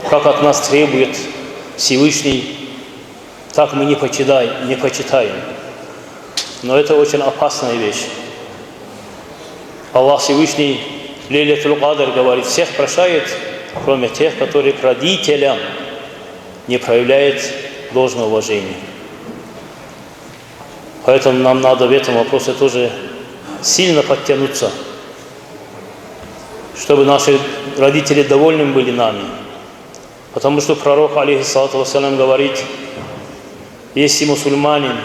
как от нас требует Всевышний, так мы не почитай-, не почитаем. Но это очень опасная вещь. Аллах Всевышний Лейлятуль Кадр, говорит, всех прощает, кроме тех, которые к родителям не проявляют должного уважения. Поэтому нам надо в этом вопросе тоже сильно подтянуться, чтобы наши родители довольны были нами. Потому что пророк, алейхиссалату вассалям, говорит: если мусульманин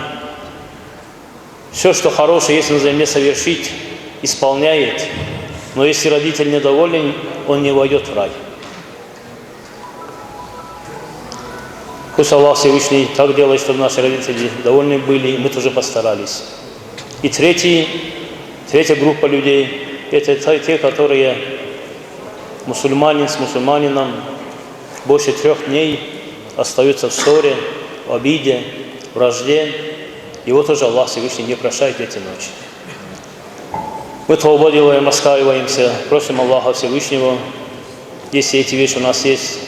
всё, что хорошее есть на земле, совершит, исполняет, но если родитель недоволен, он не войдёт в рай. Пусть Аллах Всевышний так делает, чтобы наши родители довольны были, и мы тоже постарались. И третий, третья группа людей, это те, те, которые мусульманин с мусульманином больше трёх дней остаются в ссоре, в обиде, вражде. И вот тоже Аллах Всевышний не прощает эти ночи. Мы товба делаем, раскаиваемся, просим Аллаха Всевышнего, если эти вещи у нас есть,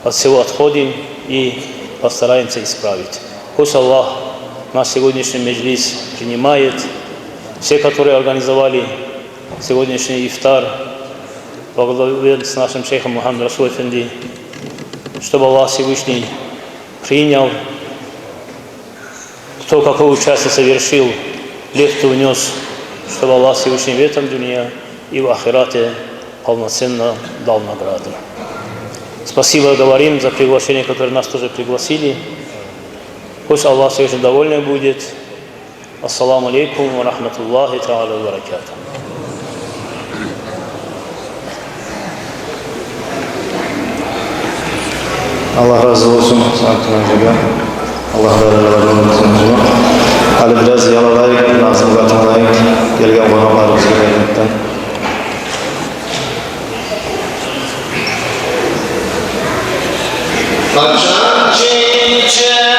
от всего отходим и постараемся исправить. Пусть Аллах наш сегодняшний меджлис принимает. Все, которые организовали сегодняшний ифтар, во главе с нашим шейхом Мухаммад Расул Эфенди, чтобы Аллах Всевышний принял, кто какое участие совершил, лепту внёс, чтобы Аллах Всевышний в этом дунья и в ахирате полноценно дал награду. Спасибо говорим за приглашение, которое нас тоже пригласили. Пусть Аллах Всевышний довольный будет. Ассаламу алейкум ва рахматуллахи тааля ва баракатух. Аллагь рази болсун, Сантиман жыга. Аллагь даражаларын оьрлесин жыга. Гьали бираз ялалайыкъ, назмугъа тынглайыкъ, гелген къонакъларыбызгъа гьюрметден. Açan çiçekler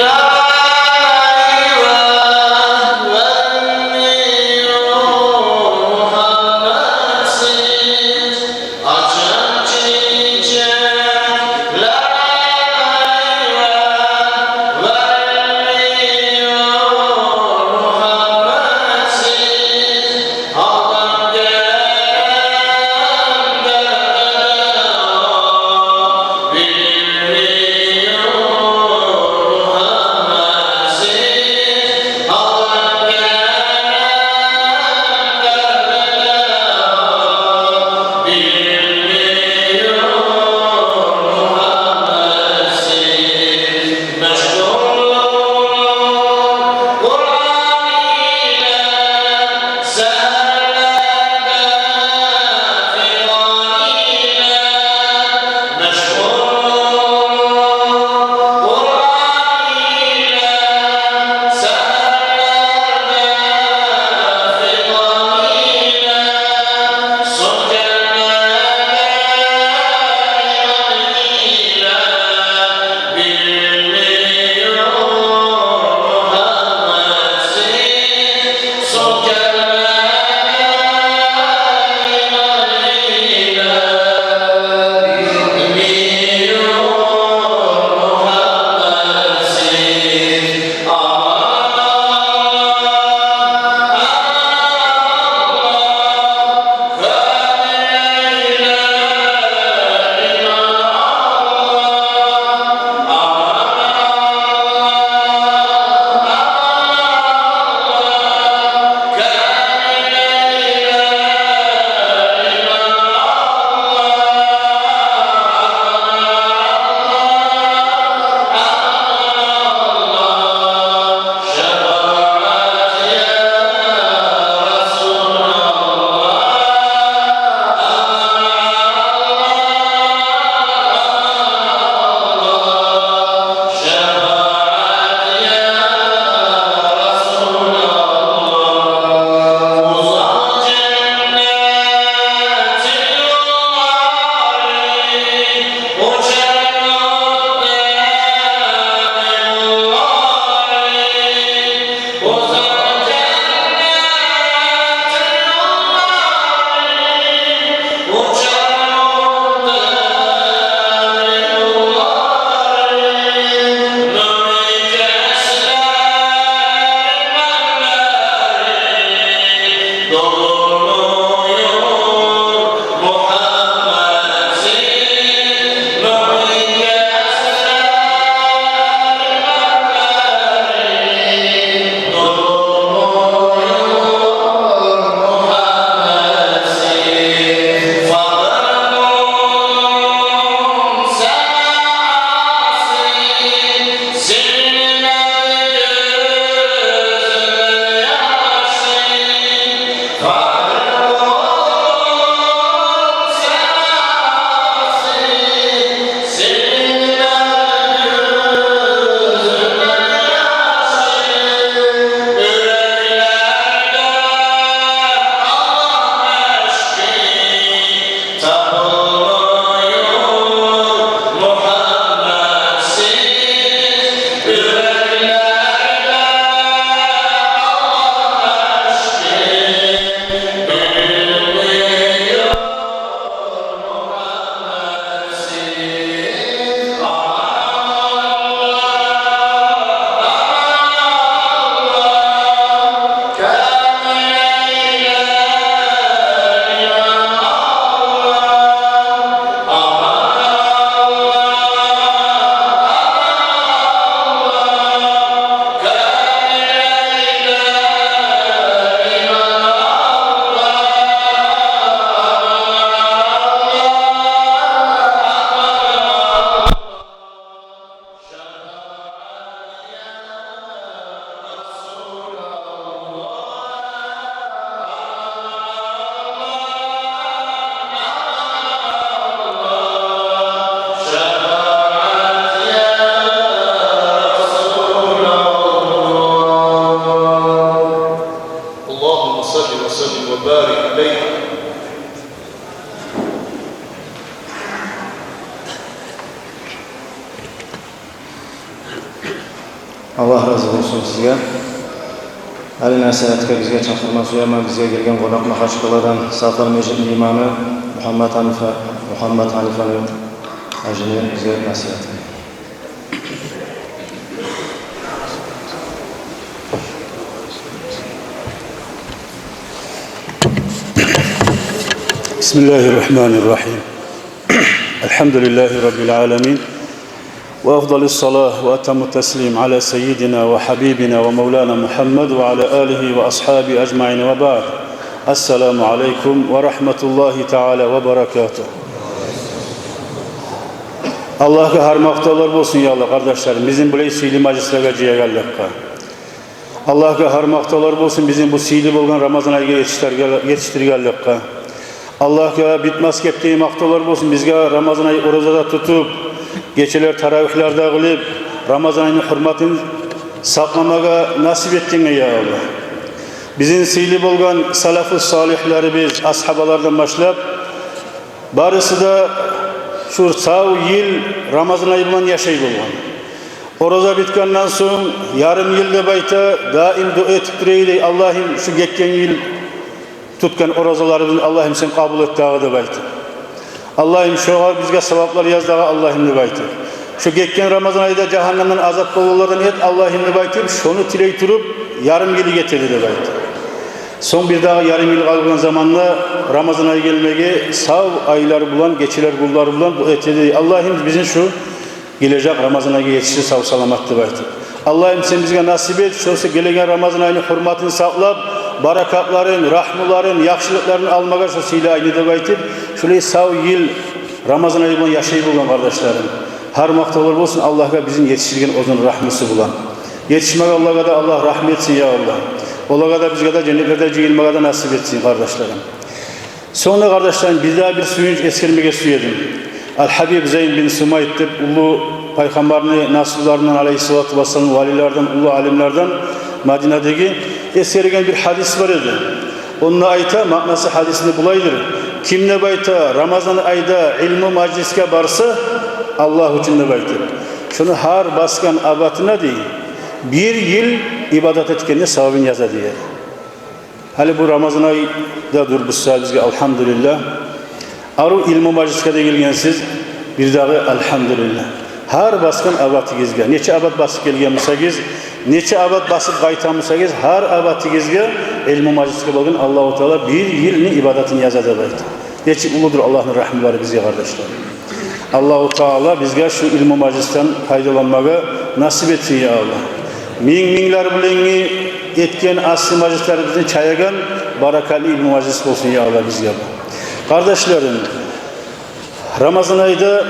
vermiyor habersiz. Açan çiçekler vermiyor habersiz. وصل وسلم وبارك عليه. Аллагь рази болсун сизге. Гьали насигьатгъа бизге чакъырма сюемен бизге гелген къонакъ Магьачкъаладан Сапар межитни имамы Мугьаммат Гьанифа, Мугьаммат Гьанифаны гьажини бизге насигьатгъа. بسم الله الرحمن الرحيم. الحمد لله رب العالمين. وأفضل الصلاة وأتم التسليم على سيدنا وحبيبنا ومولانا محمد وعلى آله وأصحابه أجمعين وبعد. السلام عليكم ورحمة الله تعالى وبركاته. Аллагьгъа гьар макътавлар болсун, я Аллагь, къардашларым, бизин булай сыйлы мажлислеге жыягъанлыкъгъа. Аллагьгъа гьар макътавлар болсун бизин бу сыйлы болгъан Рамазан айгъа етишдирген-, етишдиргенликге. Аллагьгъа битмес гепдей макътавлар болсун бизге Рамазан ай ораза да тутуп, гечелер таравигьлер де къылып, Рамазан айны гьюрметин сакъламагъа насип этгенге, я Аллагь. Бизин сыйлы болгъан салафу салигьлерибиз, асгьабалардан башлап, барысы да шу сав йыл Рамазан ай булан яшай болгъан. Ораза битгенден сонг, ярым йыл деп айта, даим дуа этип тура эди: «Аллагьым, шу гетген йыл тутгъан оразаларыбызны, Аллагьым, сен къабул эт дагъы», — деп айта. «Аллагьым, шогъар бизге саваплар яз дагъы, Аллагьым», — деп айта. «Шу гетген Рамазан айда жагьаннемден азат болгъанлардан эт, Аллагьым», — деп айтып, шону тилей туруп, ярым йыл гетеди деп айта. Сонг бир дагъы ярым йыл къалгъан заманда Рамазан ай гелмеге, сав айлар булан, гечелер, гюнлер булан дуа этеди: «Аллагьым, бизин шу гележек Рамазан айгъа етишдир сав-саламат», — деп айтып. «Аллагьым, сен бизге насип эт, шо гелеген Рамазан айны гьюрметин сакълап, баракатларын, рагьмуларын, яхшылыкъларын алмагъа шо сыйлы айны», — деп айтып, шулай сав йыл Рамазан ай булан яшай болгъан, къардашларым. Гьар макътавлар болсун Аллагьгъа бизин етишдирген оьзюню рагьмусу булан. Етишмегенлеге де Аллагь рагьму этсин, я Аллагь. Олагъа да, бизге де женнетлерде жыйылмагъа да насип этсин, къардашларым. Сонг да, къардашларым, бир дагъы бир сююнч эсгермеге сюедим. Ал-Гьабиб Зайн бин Сумайт деп уллу Пайхаммарны насибларындан, алейгьиссалату вассалам, валилерден, уллу алимлерден, Мадинадагъы, эсгерген бир гьадис бар эди. Онда айта, маънасы гьадисни булайдыр: «Ким, — деп айта, — Рамазан айда илму мажлисге барса, Аллагь учун, — деп айта, — шону гьар басгъан абатына, — дей, — бир йыл ибадат этгенни савабын яза», — дей. Гьали бу Рамазан ай да дюр буса бизге, алгьамдулиллагь. Арив илму мажлисге де гелгенсиз, бир дагъы алгьамдулиллагь. Гьар басгъан абатыгъызгъа, нече абат басып гелген бусагъыз, нече абат басып къайтгъан бусагъыз, гьар абатыгъызгъа илму мажлисге баргъан Аллагьу Таала бир йылны ибадатын яза деп айта. Нечик уллудур Аллагьны рагьмулары бизге, къардашлар. Аллагьу Таала бизге шу илму мажлисден пайдаланмагъа насип этсин, я Аллагь. Минг-минглер булангъы этген асси мажлислерибизни чайагъан баракатлы илму мажлис болсун, я Аллагь, бизге бу. Къардашларым, Рамазан айда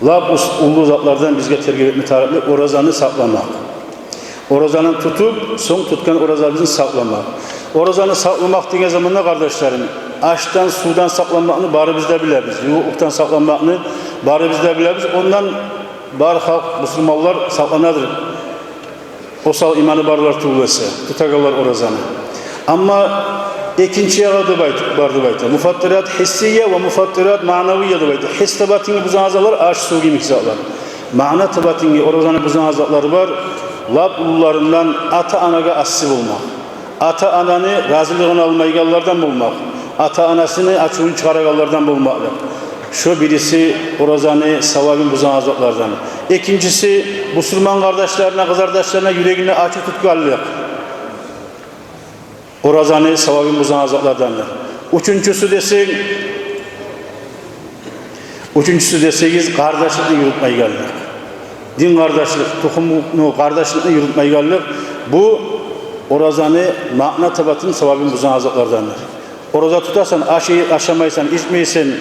лап ус-, уллу затлардан бизге тергев этме тарыкълы оразаны сакъламакъ. Оразаны тутуп, сонг тутгъан оразабызны сакъламакъ. Оразаны сакъламакъ деген заманда, къардашларым, ашдан, сувдан сакъланмакъны барыбыз да билебиз. Ювукълукъдан сакъланмакъны барыбыз да билебиз. Ондан бар халкъ, бусурманлар сакъланадыр. Осал иманы барлар тюгюл эсе, тутагъанлар оразаны. Амма экинчи ягъы да байт-, бар деп айта. Муфаттират гьиссия ва муфаттират маънавия деп айта. Гьисс табатынгны бузагъан затлар, аш, сув йимик затлар. Маъна табатынгны, оразаны бузагъан затлар бар. Лап уллуларындан ата-анагъа асси болмакъ. Ата-ананы разилигин алмайгъанлардан болмакъ. Ата-анасыны ачувун чыгъарагъанлардан болмакълыкъ. Шо бириси оразаны савабын бузагъан затлардан. Экинчиси, бусурман къардашларына, къызардашларына юрегине ачув тутгъанлыкъ. Оразаны савабын бузагъан затлардандыр. Уьчюнчюсю десенг, уьчюнчюсю десегиз, къардашлыкъны юрютмейгенлик. Дин къардашлыкъ, тухумну къардашлыкъны юрютмейгенлик. Бу оразаны маъна табатын савабын бузагъан затлардандыр. Ораза тутасан, аш ашамайсан, ичмейсен,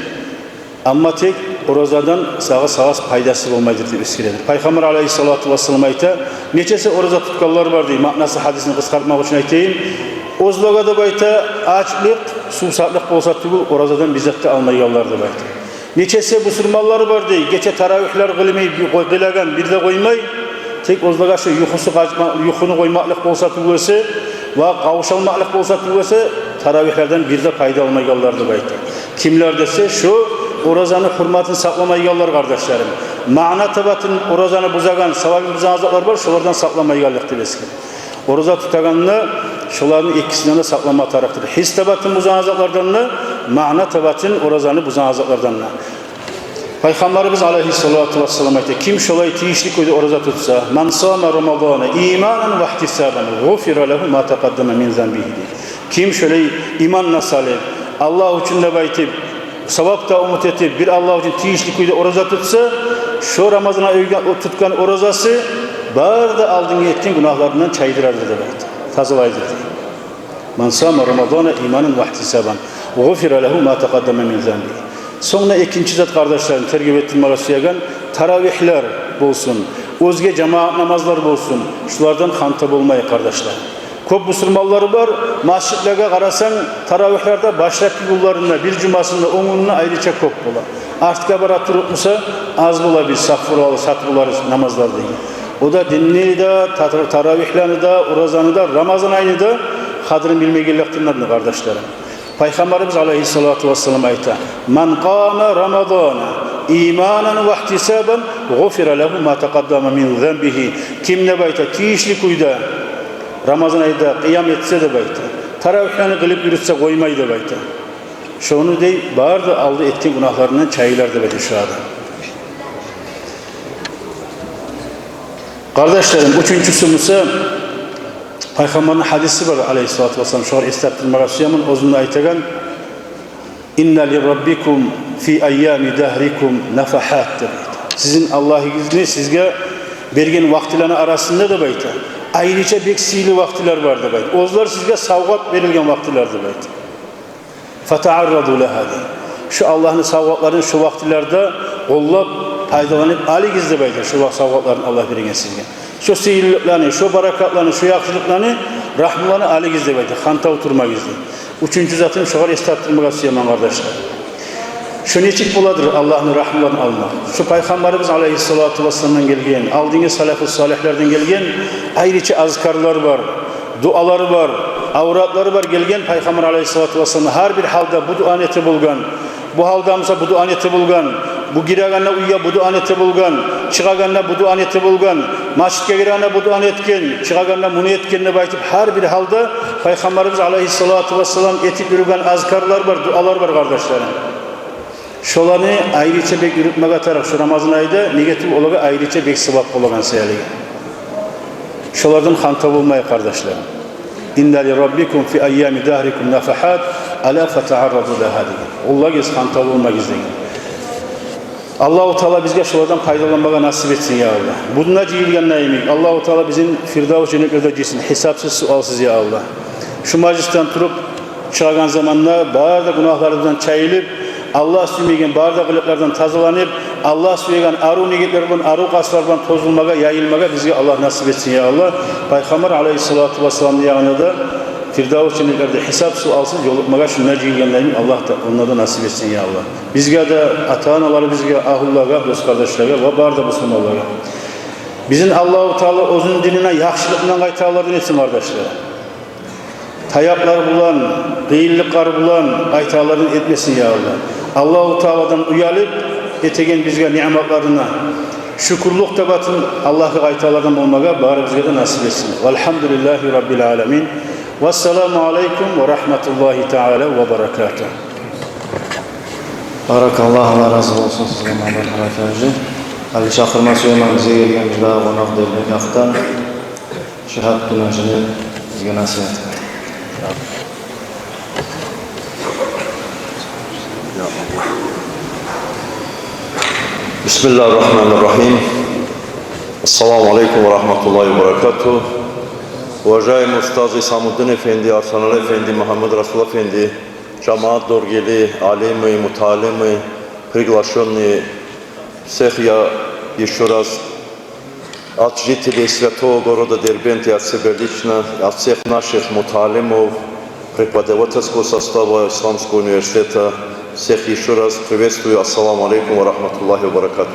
амма тек оразадан сагъа, сагъа пайдасы болмайдыр деп эсгередир. Пайхаммар алейгьиссалату вассалам айта, нечесе ораза тутгъанлар бар дей, маънасы гьадисни къысгъартмакъ учун айтайым. Оьзлеге деп айта, ачлыкъ, сувсаплыкъ болса тюгюл, оразадан бир зат да алмайгъанлар деп айта. Нечесе бусурманлар бар дей, гече таравигьлер къылмай, къой-, къылагъан, бир де къоймай, тек оьзлеге шу юхусу къачма-, юхуну къоймакълыкъ болса тюгюл эсе, Ва къавшалмакълыкъ болса тюгюл эсе, таравигьлерден бир де пайда алмайгъанлар деп айта. Кимлер десе, шо оразаны гьюрматын сакъламайгъанлар, къардашларым. Маъна табатын оразаны бузагъан, савабын бузагъан затлар бар, шолардан сакъламайгъанлыкъ деп эсгере. Ораза тутагъанда шоланы экисинден де сакълама тарыкъдыр. Гьис табатын бузагъан затлардан да, маъна табатын оразаны бузагъан затлардан да. Пайхаммарыбыз алайгьиссалату вассалам айта: ким шолай тийишли кюйде ораза тутса, «Ман сама Рамадана иманан ва ихтисабан, гъуфира лагьу ма такъаддама мин занбигьи», — дей. Ким шолай иман да салып, Аллагь учун деп айтып, савап да умут этип, бир Аллагь учун тийишли кюйде ораза тутса, шо Рамазан айда тутгъан оразасы бары да алдынгъы этген гюнагьларындан чайдырадыр деп айта, тазалайдыр дей. «Ман сама Рамадана иманан ва ихтисабан, гъуфира лагьу ма такъаддама мин занбигьи». Сонг да экинчи зат, къардашларым, тергев этдирмеге сюеген, таравигьлер болсун, оьзге жамаат намазлар болсун, шулардан ханта болмайыкъ, къардашлар. Кёп бусурманлар бар, межитлеге къарасанг, таравигьлер де башлапгъы гюнлеринде, бир жумасында, он гюнюнде айрыча кёп бола. Артгъа бара туруп буса, аз бола, бир саф бола, сатып болар намазлар деген. О да динни де, тар-, таравигьлени де, оразаны да, Рамазан айны да къадирин билмегенликден, къардашларым. Пайхаммарыбыз алайгьиссалату вассалам айта: «Ман къама Рамадана иманан ва ихтисабан, гъуфира лагьу ма такъаддама мин занбигьи». Ким деп айта, тийишли кюйде Рамазан айда къыям этсе деп айта, таравигьлени къылып юрютсе, къоймай деп айта, шону дей, бары да алда этген гюнагьларындан чайылар деп айта шо адам. Къардашларым, уьчюнчюсю буса, Пайхаммарны гьадиси бар, алайгьиссалату вассалам, шогъар эс тапдырмагъа сюемен, оьзюню айтагъан: «Инна ли Раббикум фи айями дахрикум нафахат», — деп айта. Сизин Аллагьыгъызны сизге берген вакътилени арасында, деп айта, айрыча бек сыйлы вакътилер бар, деп айта. Оьзлер сизге савгъат берилген вакътилер, деп айта. «Фатаъарраду лагьа», — дей. Шо Аллагьны савгъатларын шо вакътилерде къоллап, пайдаланып алыгъыз, деп айта, шо вакъ-, савгъатларын Аллагь берген сизге. Шо сыйлылыкъланы, шо баракатланы, шо яхшылыкъланы, рагьмуланы алыгъыз, деп айта, хантав турмагъыз, дей. Уьчюнчю затым, шогъар эс тапдырмагъа сюемен, къардашлар. Шо нечик боладыр Аллагьны рагьмуларын алмакъ? Шо Пайхаммарыбыз алайгьиссалату вассаламдан гелген, алдынгъы салафу салигьлерден гелген айрыча азкарлар бар, дуалар бар, авратлар бар гелген Пайхаммар алайгьиссалату вассалам. Гьар бир гьалда бу дуаны эте болгъан, бу гьалда буса бу дуаны эте болгъан, бу гирегенде уьйге бу дуаны эте болгъан, чыгъагъанда бу дуаны эте болгъан, межитге гирегенде бу дуаны этген, чыгъагъанда муну этген деп айтып, гьар бир гьалда Пайхаммарыбыз алайгьиссалату вассалам этип юрюген азкарлар бар, дуалар бар, къардашларым. Шоланы айрыча бек юрютмеге тарыкъ шо Рамазан айда, неге тюгюл, олагъа айрыча бек савап болагъан саялы. Шолардан хантав болмайыкъ, къардашлар. «Инна ли Раббикум фи айями дахрикум нафахат, ала фатаъарраду лагьа», — деген. Къоллагъыз, хантав болмагъыз деген. Аллагьу Таала бизге шолардан пайдаланмагъа насип этсин, я Аллагь. Бунда жыйылгъан йимик, Аллагьу Таала бизин Фирдавс женнетлерде жыйсын, гьисапсыз, суалсыз, я Аллагь. Шу мажлисден туруп чыгъагъан заманда бары да гюнагьларыбыздан чайылып, Аллагь сюймейген бары да къылыкълардан тазаланып, Аллагь сюеген арив негетлер булан, арив къастлар булан тозулмагъа, яйылмагъа бизге Аллагь насип этсин, я Аллагь. Пайхаммар алайгьиссалату вассаламны ягъына да Фирдавс женнетлерде гьисап-суалсыз ёлукъмагъа шунда жыйылгъан йимик Аллагь да онда да насип этсин, я Аллагь. Бизге де, ата-аналарыбызгъа, агьлюлеге, дос-къардашлагъа ва бары да бусурманлагъа. Бизин Аллагьу Таала оьзюню динине яхшылыкъ булан къайтагъанлардан этсин, къардашлар. Таякълар булан, къыйынлыкълар булан къайтагъанлардан этмесин, я Аллагь. Аллагьу Тааладан уялып, этеген бизге ниъматларына шюкюрлюк табатын Аллагьгъа къайтагъанлардан болмагъа барыбызгъа да насип этсин. Валгьамдулиллагьи раббил аламин. Вассаламу алайкум ва рагьматуллагьи таала ва баракатугь. Баракаллагь, Аллагь рази болсун сизге, Магьаммат Харафи гьажи. Гьали чакъырма сюемен бизге гелген бир дагъы къонакъ Дербент якъдан. Шигьабутдин гьажини бизге насигьат. Бисмиллагьир рагьманир рагьим. Ассаламу алейкум ва рагьматуллагьи ва баракатугь. Уважаемый устаз Исамуддин эфенди, Арсанали эфенди, Магьаммад Расул эфенди, жамаат, доргели, алимы, муталимы, приглашённые, всех я ещё раз от жителей святого города Дербент и от себя лично, от всех наших муталимов, преподавательского состава Исламского университета, всех ещё раз приветствую. Ассаламу алейкум ва рагьматуллагьи ва баракатугь.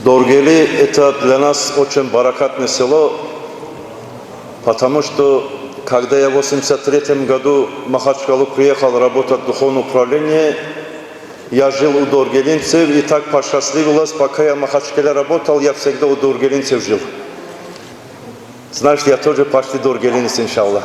Доргели — это для нас очень баракатное село. Потому что, когда я в восемьдесят третьем году в Махачкалу приехал работать в духовное управление, я жил у Доргелинцев, и так посчастливилось, пока я в Махачкале работал, я всегда у Доргелинцев жил. Значит, я тоже почти доргелинец, иншаллах.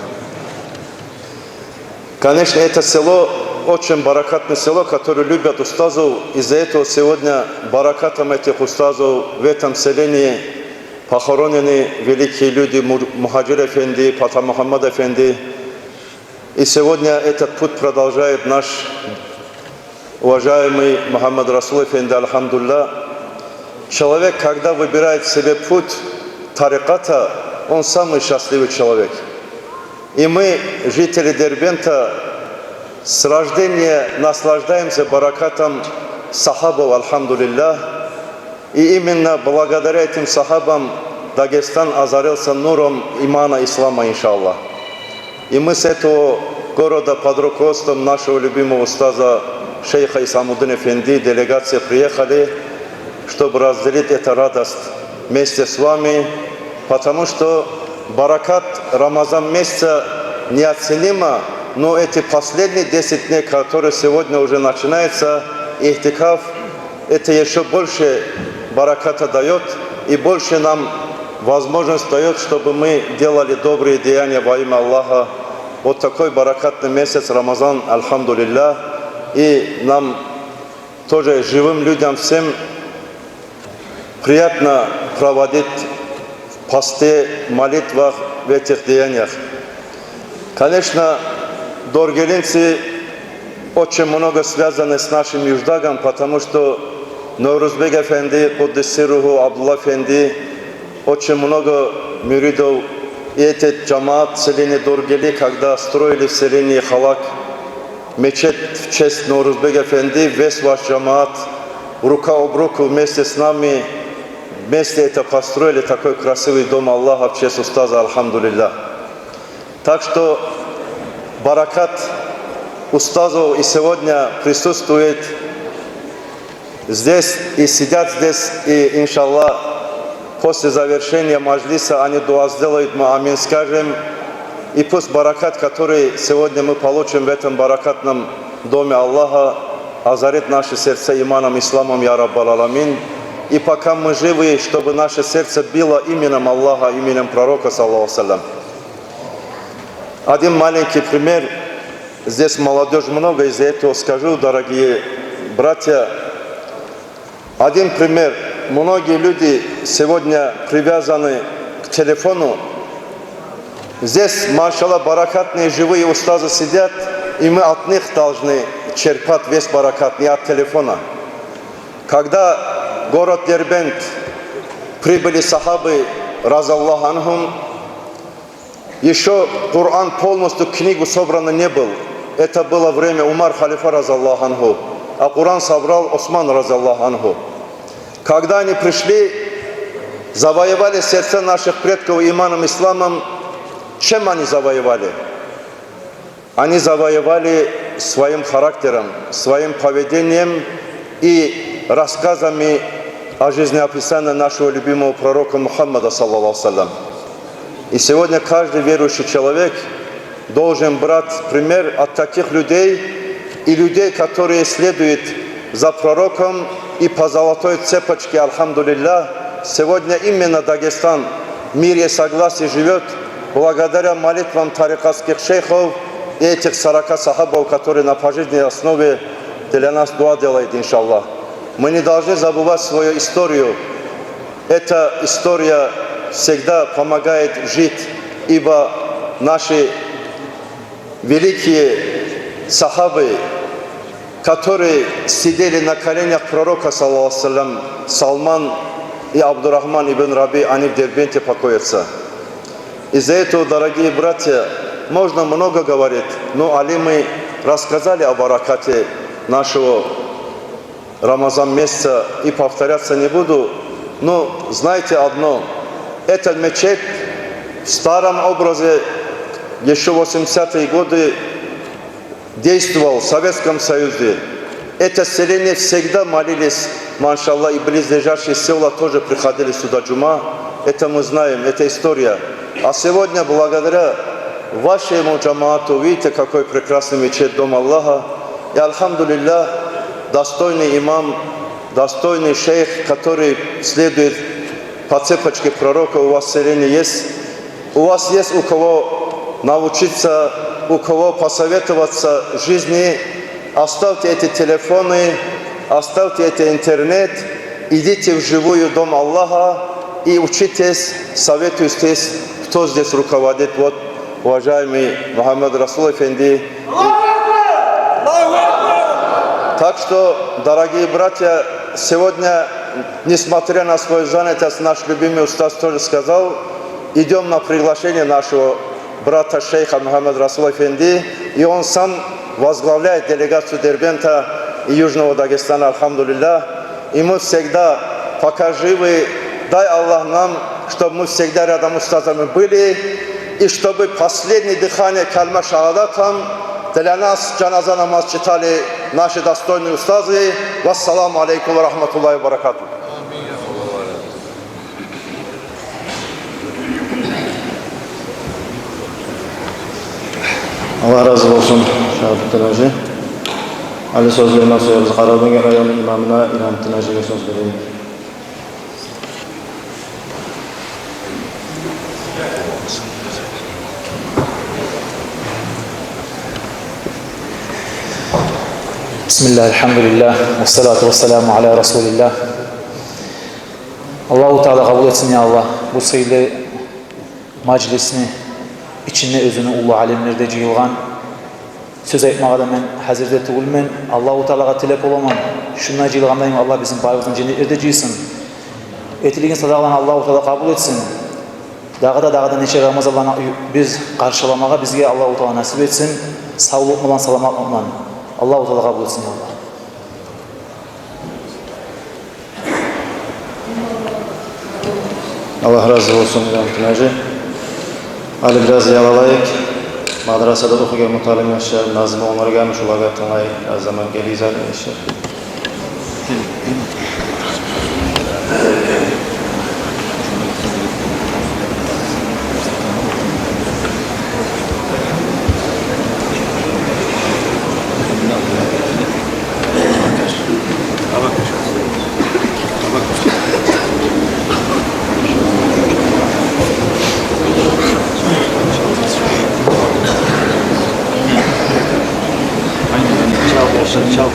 Конечно, это село очень баракатное село, которое любят устазов. Из-за этого сегодня баракатом этих устазов в этом селении похоронены великие люди Мур-, Мухаджир Эфенди, Патамухаммад Эфенди. И сегодня этот путь продолжает наш уважаемый Мухаммад Расул Эфенди, альхамдулиллях. Человек, когда выбирает себе путь тариката, он самый счастливый человек. И мы, жители Дербента, с рождения наслаждаемся баракатом сахабов, альхамдулиллях. И именно благодаря этим сахабам Дагестан озарился нуром имана, ислама, иншаллах. И мы с этого города под руководством нашего любимого устаза шейха Исамуддин Эфенди делегация приехали, чтобы разделить эту радость вместе с вами, потому что баракат Рамазан месяца неоценимо, но эти последние десять дней, которые сегодня уже начинается, и'тикаф, это ещё больше бараката даёт и больше нам возможность даёт, чтобы мы делали добрые деяния во имя Аллаха. Вот такой баракатный месяц Рамазан, альхамдулиллях. И нам тоже, живым людям всем, приятно проводить в посте, молитвах, в этих деяниях. Конечно, доргелинцы очень много связаны с нашим Юждагом, потому что Нурузбек Эфенди, Куддиса сирруху, Абдулла Эфенди, очень много мюридов, и этот джамаат селения Доргели, когда строили в селении Халак мечеть в честь Нурузбек Эфенди, весь ваш джамаат рука об руку вместе с нами, вместе это построили, такой красивый дом Аллаха в честь устаза, альхамдулиллях. Так что баракат устазов и сегодня присутствует здесь, и сидят здесь, и, иншаллах, после завершения маджлиса они дуа сделают, мы амин скажем. И пусть баракат, который сегодня мы получим в этом баракатном доме Аллаха, озарит наши сердца иманом, исламом, я Раббал Аламин. И пока мы живы, чтобы наше сердце било именем Аллаха, именем Пророка, саллаллаху алейхи ва саллям. Один маленький пример. Здесь молодёжь много, из-за этого скажу, дорогие братья. Один пример. Многие люди сегодня привязаны к телефону. Здесь, машаллах, баракатные живые устазы сидят, и мы от них должны черпать весь баракат, не от телефона. Когда в город Дербент прибыли сахабы, разияллаху анхум, ещё Коран полностью, книгу собрано не был. Это было время Умар халифа, разияллаху анху, а Коран собрал Осман, разияллаху анху. Когда они пришли, завоевали сердца наших предков иманом, исламом, чем они завоевали? Они завоевали своим характером, своим поведением и рассказами о жизнеописании нашего любимого пророка Мухаммада, саллаллаху алейхи ва саллям. И сегодня каждый верующий человек должен брать пример от таких людей и людей, которые следуют за пророком и по золотой цепочке, альхамдулиллях. Сегодня именно Дагестан в мире и согласии живёт благодаря молитвам тарикатских шейхов и этих сорока сахабов, которые на пожизненной основе для нас дуа делают, иншаллах. Мы не должны забывать свою историю. Эта история всегда помогает жить, ибо наши великие сахабы, которые сидели на коленях пророка, саллаллаху алейхи ва саллям, Салман и Абдурахман ибн Раби, они в Дербенте покоятся. Из-за этого, дорогие братья, можно много говорить, но алимы рассказали о баракате нашего Рамазан месяца, и повторяться не буду. Но знайте одно, эта мечеть в старом образе ещё восьмидесятые годы действовал в Советском Союзе. Это селение всегда молились, машаллах, и близлежащие села тоже приходили сюда джума. Это мы знаем, это история. А сегодня, благодаря вашему джамаату, видите, какой прекрасный мечеть, дом Аллаха. И альхамдулиллях, достойный имам, достойный шейх, который следует по цепочке пророка, у вас в селении есть. У вас есть у кого научиться, у кого посоветоваться в жизни. Оставьте эти телефоны, оставьте этот интернет, идите вживую в дом Аллаха и учитесь, советуйтесь, кто здесь руководит. Вот, уважаемый Мухаммад Расул Эфенди. Так что, дорогие братья, сегодня, несмотря на свою занятость, наш любимый устаз тоже сказал, идём на приглашение нашего брата шейха Мухаммад Расул Эфенди, и он сам возглавляет делегацию Дербента и Южного Дагестана, альхамдулиллях. И мы всегда, пока живы, дай Аллах нам, чтоб мы всегда рядом с устазами были, и чтобы последнее дыхание калима шагьадатом для нас джаназа намаз читали наши достойные устазы. Вассаламу алейкум ва рахматуллахи ва баракатух. Аллагь рази болсун, Шагьабутдин гьажи. Гьали сёз бермеге сюебиз Къарабудагъгент районну имамына Илгьамутдин гьажиге, сёз берейик. بسم الله، الحمد لله، والصلاة والسلام على رسول الله. Аллагьу Таала къабул этсин, я Аллагь, бу сыйлы мажлисни ичинде оьзюню уллу алимлери де жыйылгъан. Сёз айтмагъа да мен гьазир де тюгюлмен. Аллагьу Таалагъа тилеп боламан, шунда жыйылгъан дайым Аллагь бизин барыбызны да женнетлерде жыйсын. Этилген садагъаланы Аллагьу Таала къабул этсин. Дагъы да, дагъы да нече рамазанланы биз къаршыламагъа бизге Аллагьу Таала насип этсин. Савлукъ булан, саламатлыкъ булан. Аллагьу Таала къабул этсин, я Аллагь. Аллагь рази болсун, Илгьамутдин гьажи. Гьали бираз ял алайыкъ. Мадрасада охуйгъан муталим яшлар, назму онгаргъан, шолагъа тынглайыкъ. Бираз заман гелейик, яшлар. Чал, чал.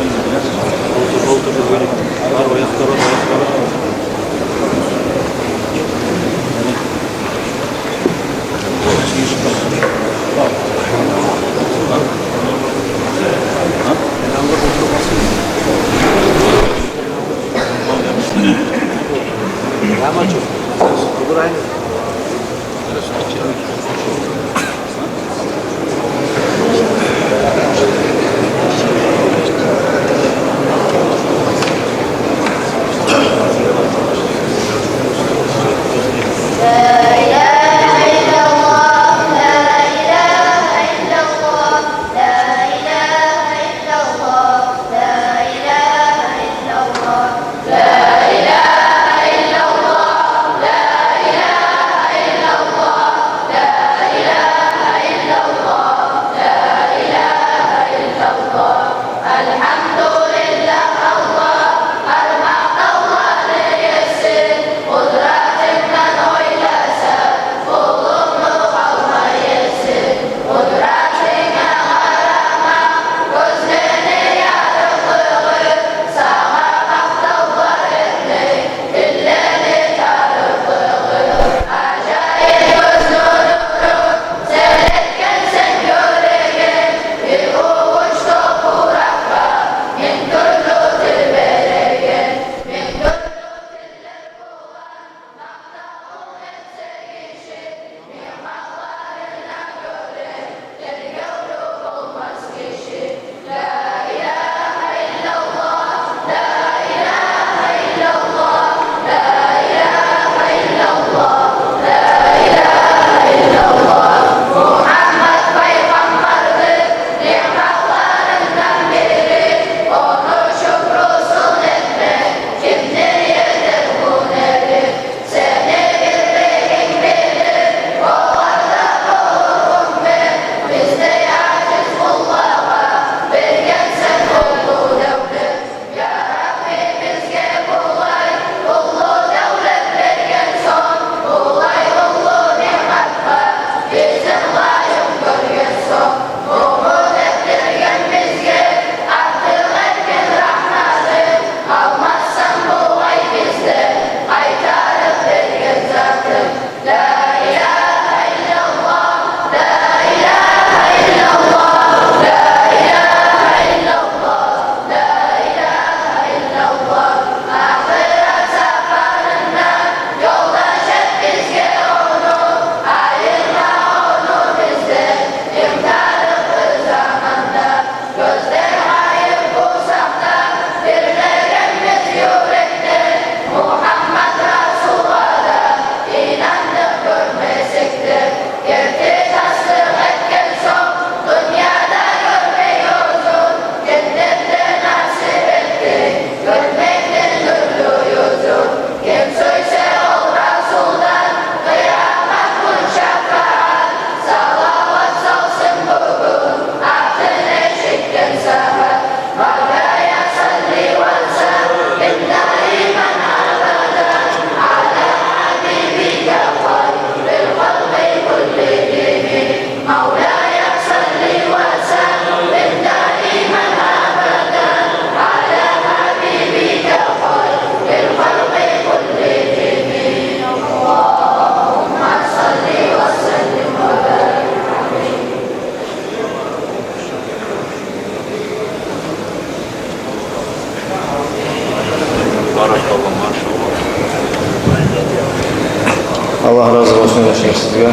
Сизге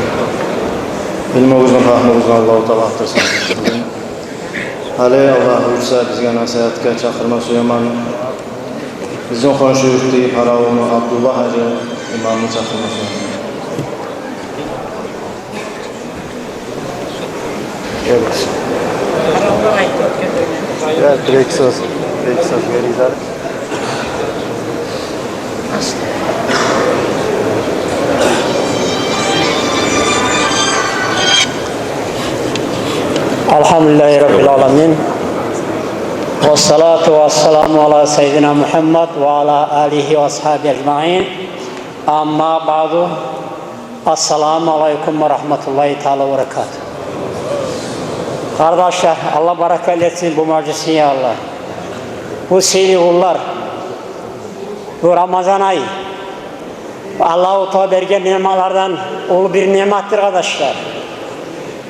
илмугъузну, пагьмугъузну Аллагьу Таала артдырсын. Гьали, Аллагь буюрса, бизге насигьатгъа чакъырма сюемен бизин хоншу юртдагъы Къаравулну Абдулла гьажи имамны чакъырма сюемен. Гелигиз. Я, бир-эки сёз, бир-эки сёз беригиз гьали. Алгьамдулиллагьи раббил аламин. Вассалату вассаламу ала саййидина Мугьаммад ва ала алигьи ва асгьабигьи ажмаин. Амма баъду. Ассаламу алайкум ва рагьматуллагьи таала ва баракатугь. Къардашлар, Аллагь баракат этсин бу мажлисни, я Аллагь. Бу сыйлы гюнлер, бу Рамазан ай Аллагьу Таала берген ниъматлардан уллу бир ниъматдыр, къардашлар.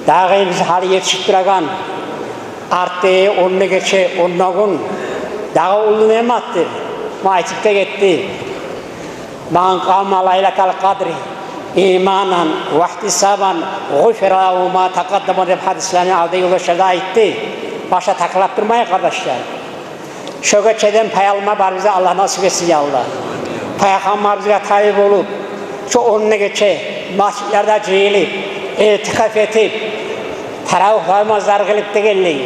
Дагъы биз гьали етишип турагъан артдагъы он гюн, гече он гюн дагъы уллу ниъматдыр. Ма айтып да гетди. «Ман къама лайлатал къадри иманан ва игьтисабан, гъуфира лагьу ма такъаддама», — деп гьадислени алда ёлдашлар да айтды. Башгъа такрарлап турмайыкъ, къардашлар. Шо гечеден пай алма барыбызгъа Аллагь насип этсин, я Аллагь. Пайхаммарыбызгъа табиъ болуп, шо он гюн, гече межитлерде жыйылып, иътикаф этип, таравигь намазлар къылып дегенлей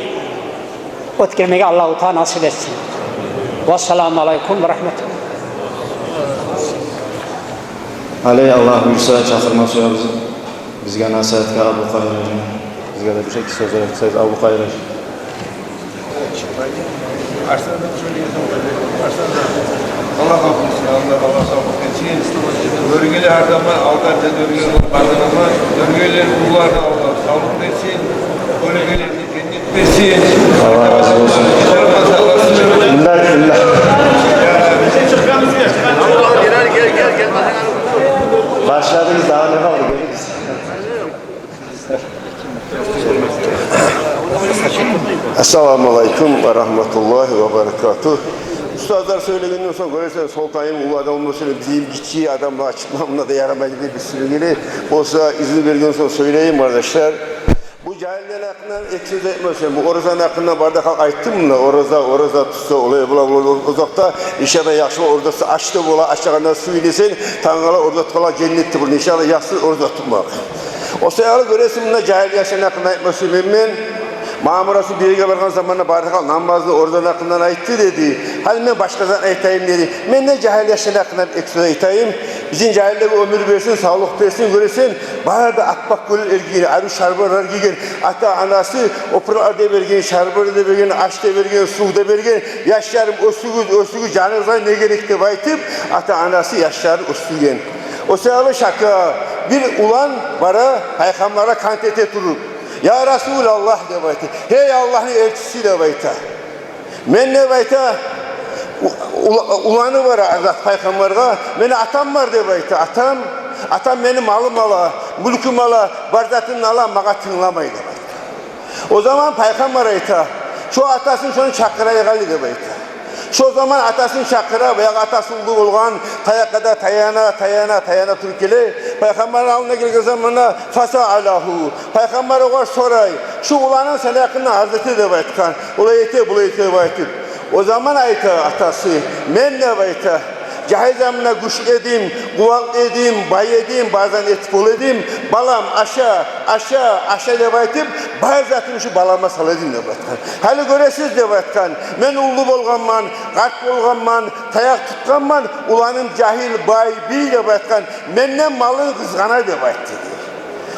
оьтгермеге Аллагьу Таала насип этсин. Вассаламу алайкум ва рагьматуллагь. Гьали, Аллагь буюрса, чакъырма сюебиз бизге насигьатгъа Абдулкъагьир гьажини. Бизге де бир-эки сёз айтсагъыз, Абдулкъагьир гьажи. Аллагь гьакъ этсин, Аллагь, Аллагь савлукъ берсин. Гёргенлер гьар заман алда, биз гёрген бар заман, гёргенлер уллуланы Аллагь савлукъ берсин. Гёргенлер Аллагь рази болсун. Миллет, миллет. Башладыгъыз, дагъы не къалды? Гелигиз. Ассаламу алайкум ва рагьматуллагьи ва баракатугь. Устазлар сёйлегенден сонг, гёресен, Солтан уллу адам болмаса, бизин гиччи адамлар чыкъма мунда да ярамайды деп бир сюрю геле. Болса, изну берген сонг сёйлейим, къардашлар. Бу жагьиллени гьакъындан эки сёз айтма сюемен. Бу оразаны гьакъындан бары да халкъ айтды мунда. Ораза, ораза тутса, олай бола, бола, узакъда, иншаллагь, яхшы ораза тутса, ач да бола, ашагъанда сув ичсенг, тангала ораза тутгъанлар женнетде болур, иншаллагь, яхшы ораза тутмакъ. О саялы гёресен, мунда жагьил яшланы гьакъындан айтма сюемен мен. Магъа муна шу бир ерге баргъан заманда бары да халкъ намазны, оразаны гьакъындан айтды деди. Гьали мен башгъа зат айтайым деди. Мен де жагьил яшланы гьакъындан эки сёз айтайым. Бизин жагьиллеге оьмюр берсин, савлукъ берсин, гёресен, бары да аппакъ гёллер гийген, арив шалбарлар гийген, ата-анасы опуракълар да берген, шалбар да берген, аш да берген, сув да берген. Яшларым, оьсюгюз, оьсюгюз, жаныгъызгъа не герек деп айтып, ата-анасы яшларын оьстюрген. О саялы шакъы бир улан бара, пайхаммаргъа кант эте туруп: «Я Расулаллагь, — деп айта, — гьей, Аллагьны элчиси, — деп айта. — Мен, — деп айта, — у-, ула-, уланы бар, азат, пайхаммаргъа, — мени атам бар, — деп айта, — атам, атам мени малым ала, мюлкюм ала, бар затымны ала, магъа тынгламай», — деп айта. О заман пайхаммар айта: «Шо атасын, шону чакъырайыкъ гьали», — деп айта. Шо заман атасын чакъыра, баягъы атасы уллу болгъан, таякъгъа да таяна, таяна, таяна туруп геле. Пайхаммарны алдына гелген заманда, фасаъалагьу, пайхаммар огъар сорай: «Шу уланынг сени гьакъынгда арз эте», — деп айтгъан. Олай эте, булай эте деп айтып. О заман айта атасы: «Мен, — деп айта, — жагьил заманда гючлю эдим, къувватлы эдим, бай эдим, бары затны этип бола эдим. Балам, аша, аша, аша деп айтып, бары затымны шу балама сала эдим», — деп айтгъан. «Гьали гёресиз, — деп айтгъан, — мен уллу болгъанман, къарт болгъанман, таякъ тутгъанман, уланым жагьил, бай, бий, — деп айтгъан, — менден малын къызгъана», — деп айтды.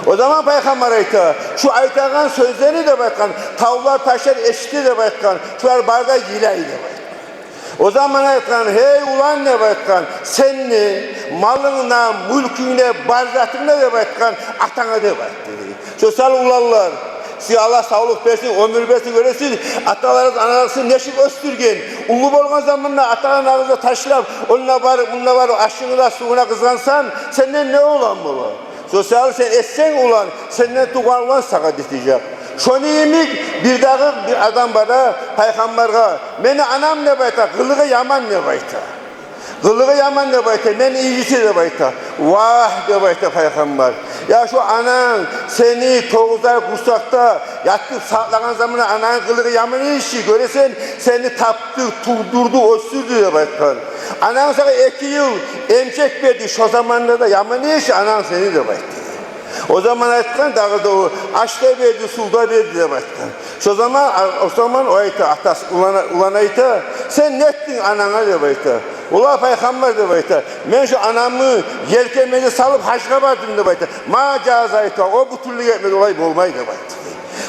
О заман пайхаммар айта: «Шу айтагъан сёзлени, — деп айтгъан, — тавлар, ташлар эшите, — деп айтгъан, — шулар бары да йылай», — деп айтгъан. О заман айтгъан: «Гьей улан, — деп айтгъан, — сени малынг да, мюлкюнг де, бар затынг да, — деп айтгъан, — атанга», — деп айтды. Шо саялы, уланлар, сизге Аллагь савлукъ берсин, оьмюр берсин, гёресиз, аталарыгъыз, аналарыгъыз сизни нечик оьстюрген. Уллу болгъан заманда ата-анагъызны ташлап, онда барып, мунда барып, ашына да, сувуна къызгъансанг, сенден не улан бола? Шо саялы сен этсенг, улан, сенден тувгъан улан сагъа да этежек. Шону йимик бир дагъы бир адам бара пайхаммаргъа: «Мени анам, — деп айта, — къылыгъы яман, — деп айта. — Къылыгъы яман, — деп айта, — мени инжите», — деп айта. «Вагь, — деп айта пайхаммар, Я шо ананг сени тогъуз ай къурсакъда ятып сакълагъан заманда анангны къылыгъы яман эди чи, гёресен, сени тапдырды, тувдурду, оьсдюрдю деп айтгъан. Ананг сагъа эки йыл эмчек берди, шо заманда да яман эди чи ананг сени деп айтды. О заман айтгъан дагъы да о, аш да берди, сув да берди деп айтгъан. Шо заман, о заман о айта, атасы, улан, улан айта: «Сен не этдинг ананга?» — деп айта. «Валлагь, пайхаммар, — деп айта, — мен шо анамны елкеме салып гьажгъа бардым, — деп айта. — Ма жаза айтгъан, о бютюнлюк этмеди, олай болмай», — деп айтды.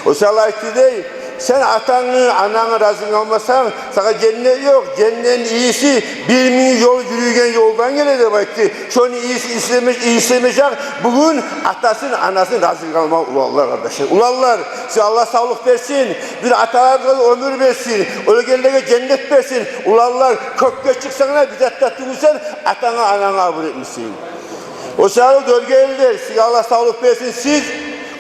О саялы айтды дей: «Сен атангны, анангны разилигин алмасанг, сагъа женнет ёкъ. Женнетни ийиси бир минг ёл юрюйген ёлдан геле», — деп айтды. Шону ийиси ийислеме-, ийислемежек бугюн атасын, анасын разилигин алмагъан уланлар, къардашлар. Уланлар, сизге Аллагь савлукъ берсин, бизин аталарыбызгъа да оьмюр берсин, оьлгенлеге женнет берсин. Уланлар, кёкге чыкъсанг да, бир зат да тюгюлсен, атангны, анангны абур этмесин. О саялы, дёргелилер, сизге Аллагь савлукъ берсин, сиз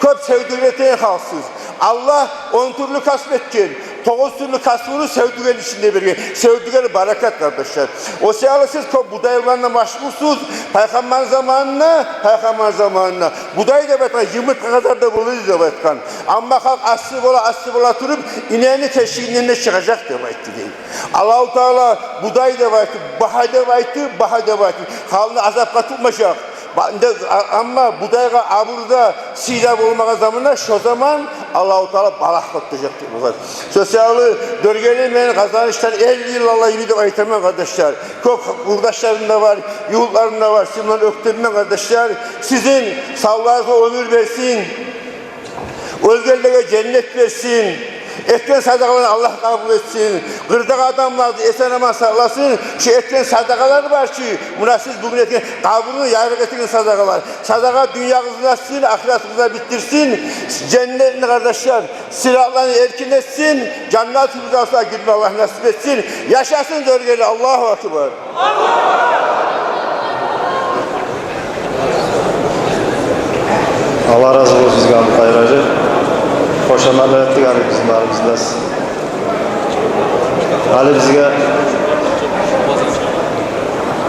кёп севдюреген халкъсыз. Аллагь он тюрлю касп этген, тогъуз тюрлю касбуну севдюрген ичинде берген. Севдюрген баракат, къардашлар. О саялы сиз кёп будай булан да машгъулсуз. Пайхаммар заманында, пайхаммар заманында будай деп айтгъан йымыртгъа къадар да бола эди деп айтгъан. Амма халкъ асси бола, асси бола туруп, инени тешигинден де чыгъажакъ деп айтды дей. Аллагьу Таала будай деп айтып, багьа деп айтып, багьа деп айтып, халкъны азапгъа тутмажакъ. Ба-, инде, а-, амма будайгъа абур да, сый да болмагъан заманда, шо заман Аллагьу Таала балагь къотдуражакъ деп болгъан. Шо саялы, дёргели, мен Къазаныштан элли йыл алда юрюдюм деп айтаман, къардашлар. Кёп къурдашларым да бар, ювукъларым да бар. Сизин булан оьктеммен, къардашлар. Сизин савларыгъызгъа оьмюр берсин. Оьлгенлеге женнет берсин. Этген садагъаланы Аллагь къабул этсин. Къырдагъы адамланы эсен-аман сакъласын. Шу этген садагъалар бар чы, муна сиз бугюн этген, къабурун ярыкъ этген садагъалар. Садагъа дюньягъызны ачсын, ахыратыгъызны битдирсин. Женнетни, къардашлар, сыратланы эркин этсин. Жаннатул Фирдавсгъа гирме Аллагь насип этсин. Яшасын дёргели. Аллагьу акбар. Аллагь рази болсун сизге, Абдулкъайыр гьажи. Къошаматлар этдик гьали биз барыбыз да. Гьали бизге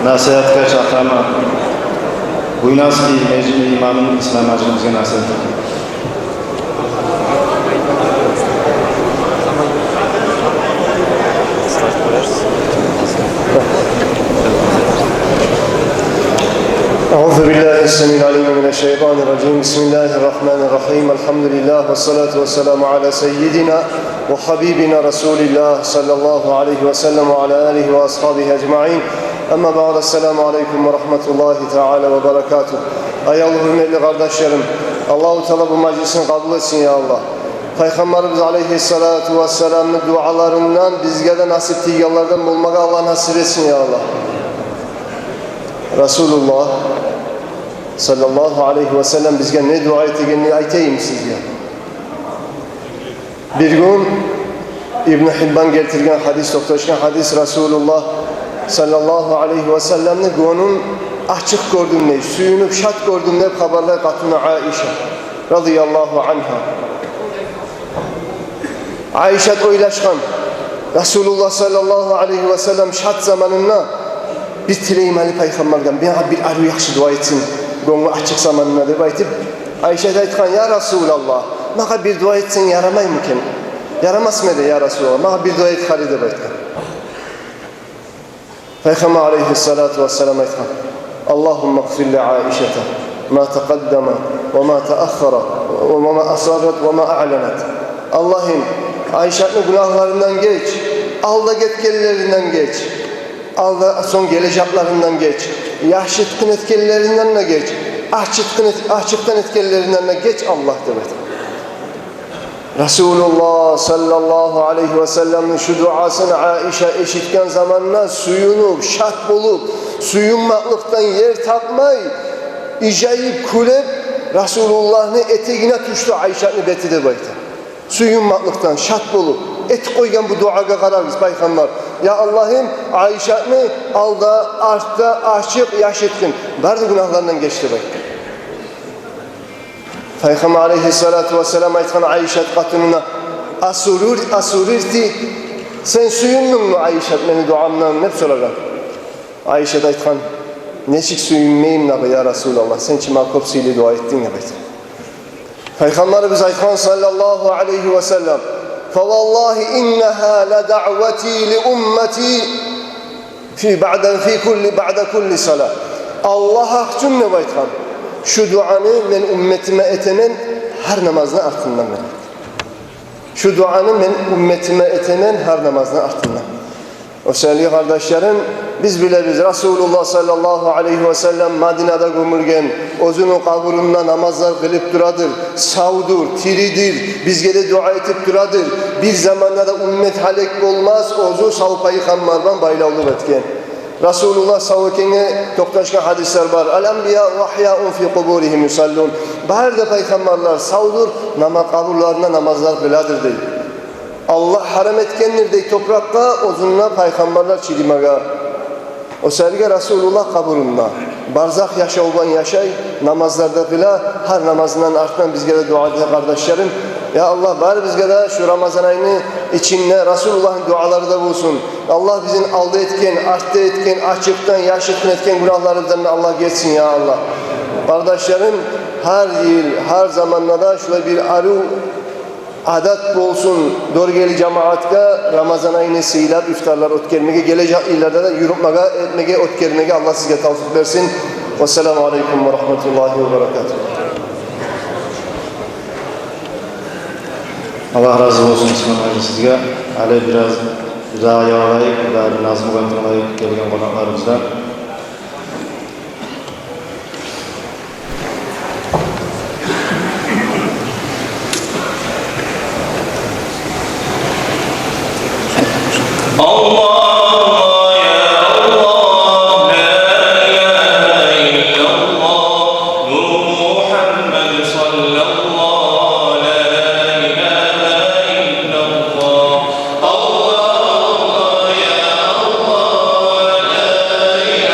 насигьатгъа чакъыраман Буйнакский межитни имамын Ислам гьажи бизге насигьат этсин. أعوذ بالله السميع العليم من الشيطان الرجيم. بسم الله الرحمن الرحيم. الحمد لله والصلاة والسلام على سيدنا وحبيبنا رسول الله صلى الله عليه وسلم وعلى آله وأصحابه أجمعين. أما بعد، السلام عليكم ورحمة الله تعالى وبركاته. Аявлу, гьюрметли къардашларым, Аллагьу Таала бу мажлисин къабул этсин, я Аллагь. Пайхаммарыбыз алейгьиссалату вассаламны дуаларындан бизге де насип тийгенлерден болмагъа Аллагь насип этсин, я Аллагь. Расулуллагь саллаллагьу алейгьи васаллам бизге не дуа этегенин айтайым сизге. Бир гюн Ибну Хиббан гелтирген гьадис, токъташгъан гьадис, Расулуллагь саллаллагьу алейгьи васалламны гёнюн ачыкъ гёрдюм дей, сююнюп шат гёрдюм деп хабарлай къатыны Айша радияллагьу ангьа. Айшат ойлашгъан: Расулуллагь саллаллагьу алейгьи васаллам шат заманында бир тилейим гьали пайхаммардан, магъа бир арив яхшы дуа этсин, гёнгю ачыкъ заманында деп айтып, Айшат айтгъан: «Я Расулаллагь, магъа бир дуа этсенг ярамаймы экен? Ярамасмы эди, я Расулаллагь? Магъа бир дуа эт гьали», — деп айтгъан. Пайхаммар алейгьиссалату вассалам айтгъан: «اللهم اغفر لعائشة ما تقدم وما تأخر وما أسرت وما أعلنت». Аллагьым, Айшатны гюнагьларындан геч, алда гетгенлеринден геч, алда, сонг гележеклеринден геч, яшыртгъын этгенлеринден де геч, ачыкъгъын эт-, ачыкъдан этгенлеринден де геч, Аллагь, деп айтгъан. Расулуллагь саллаллагьу алейгьи васалламны шу дуасын Айша эшитген заманда сююнюп, шат болуп, сююнмакълыкъдан ер тапмай, ижайып кюлеп, Расулуллагьны этегине тюшдю Айшатны бети, деп айта. Сююнмакълыкъдан, шат болуп, этип къойгъан бу дуагъа къарагъыз, пайхаммар: «Я Аллагьым, Айшатны алда, артда, ачыкъ, яшыртгъын, бары да гюнагьларындан геч», — деп айтгъан. Пайхаммар алейгьиссалату вассалам айтгъан Айшат къатынына: «أسررت, أسررت, сен сююндюнгмю, Айшат, мени дуамдан?» — деп сорагъан. Айшат айтгъан: Нечик сююнмейим дагъы, я Расулаллагь, сен чи магъа кёп сыйлы дуа этдинг деп айтгъан. Пайхаммарыбыз айтгъан, саллаллагьу алайгьи ва саллам: «Фаваллагьи иннагьа ла даъвати ли уммати фи баъда, фи кулли, баъда кулли салат». Аллагь гьакъ учун деп айтгъан, шу дуаны мен умметиме этемен гьар намазны артындан мен. Шу дуаны мен умметиме этемен гьар намазны артындан. О саялы, къардашларым, биз билебиз, Расулуллагь саллаллагьу алайгьи ва саллам Мадинада гёмюлген, оьзюню къабурунда намазлар къылып турадыр, савдур, тиридир, бизге де дуа этип турадыр. Бир заманда да уммет гьалек болмас, оьзю сав пайхаммар булан байлавлукъ этген. Расулуллагь сав экенге токъташгъан гьадислер бар. «Ал-анбияу агьяун фи къубуригьим юсаллун». Бары да пайхаммарлар савдур, нама-, къабурларында намазлар къыладыр дей. Аллагь гьарам этгендир дей топуракъгъа оьзюнде пайхаммарлар чыдамагъа. О саялы Расулуллагь къабурунда барзах яшав булан яшай, намазлар да къыла, гьар намазындан артындан бизге де дуа эте, къардашларым. Я Аллагь, барыбызгъа да шу Рамазан айны ичинде Расулуллагьны дуалары да болсун. Аллагь бизин алда этген, артда этген, ачыкъдан, яшыртгъын этген гюнагьларыбыздан да Аллагь гечсин, я Аллагь. Къардашларым, гьар йыл, гьар заманда да шулай бир арив адат болсун Доргели жамаатгъа Рамазан айны сыйлап ифтарлар оьтгермеге, гележек йылларда да юрютмеге, этмеге, оьтгермеге. Аллагь сизге тавфикъ берсин. Вассаламу алайкум ва рагьматуллагьи ва баракатугь. Аллагь рази болсун, Усман гьажи, сизге. Гьали бираз, бираз ягъалайыкъ, бираз назму къайтарайыкъ гелген къонакъларыбызгъа. الله، يا الله، لا إله إلا الله، نور محمد صلى الله، لا إله إلا الله. الله، الله، يا الله، لا إله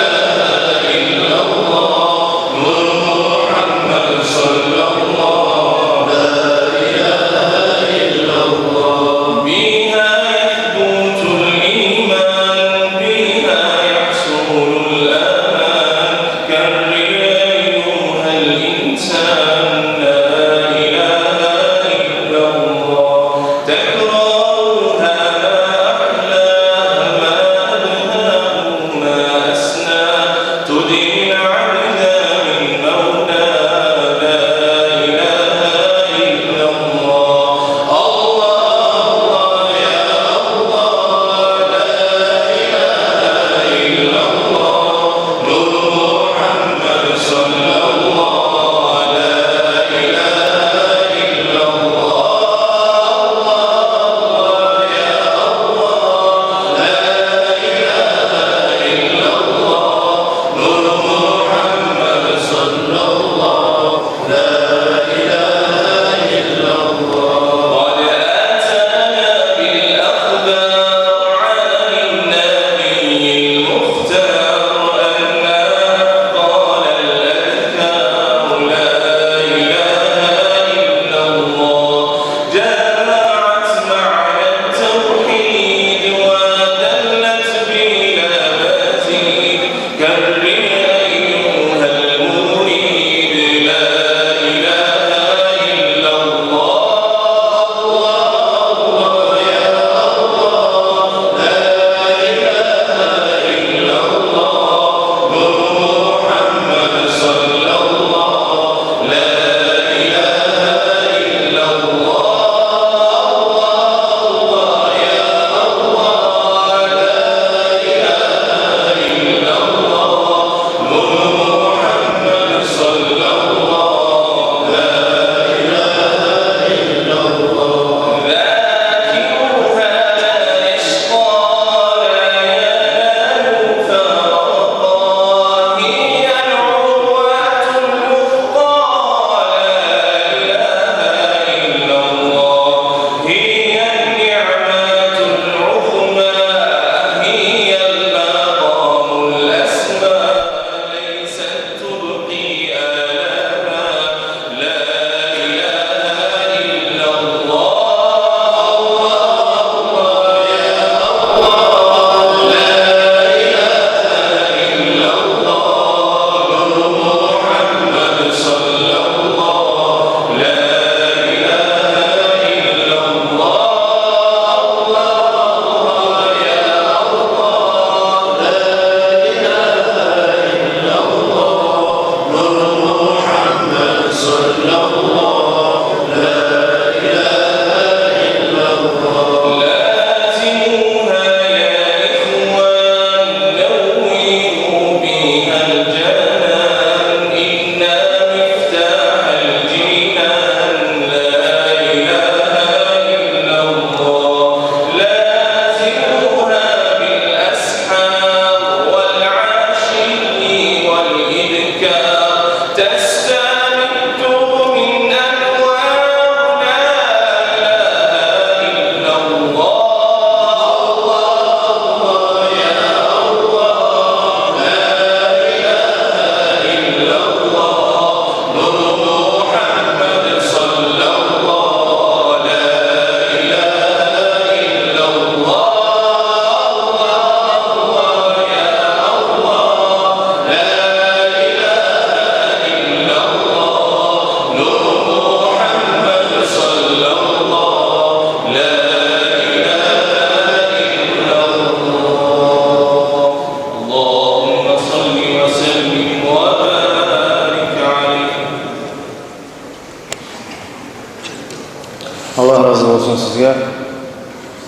Аллагь рази болсун сизге.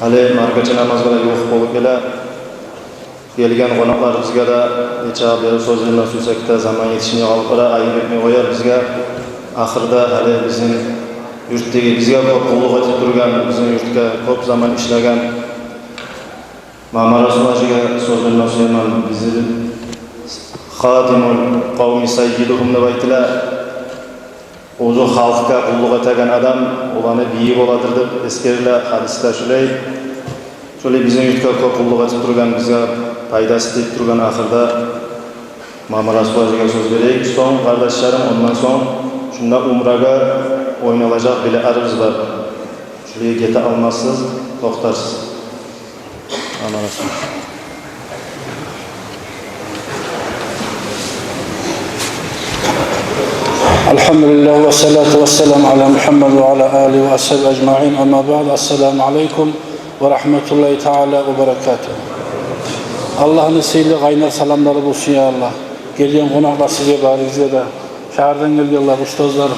Гьали маркача намазгъа да ювукъ болуп геле. Гелген къонакъларыбызгъа да нече бери сёз берме сюйсек де, заман етишмей къалып бара, айып этмей къояр бизге. Ахырда гьали бизин юртдагъы, бизге кёп къуллукъ этип тургъан, бизин юртгъа кёп заман ишлеген Мамарасул гьажиге сёз берме сюемен. Бизин хадимул къавми саййидугьум деп айтыла. Оьзю халкъгъа къуллукъ этеген адам оланы бийи боладыр деп эсгериле гьадисде шулай. Шолай бизин юртгъа кёп къуллукъ этип тургъан, бизге пайдасы тийип тургъан, ахырда Мамарасул гьажиге сёз берейик. Сонг, къардашларым, ондан сонг шунда умрагъа ойналажакъ билетлерибиз бар. Шулай гете алмассыз, токътарсыз. Аман болсун. الحمد لله والصلاة والسلام على محمد وعلى آله وأصحابه أجمعين. أما بعد، السلام عليكم ورحمة الله تعالى وبركاته. Аллагьны сыйлы къайнар саламлары болсун, я Аллагь. Гелген къонакълар сизге, барыгъызгъа да, шагьардан гелгенлер, устазлар,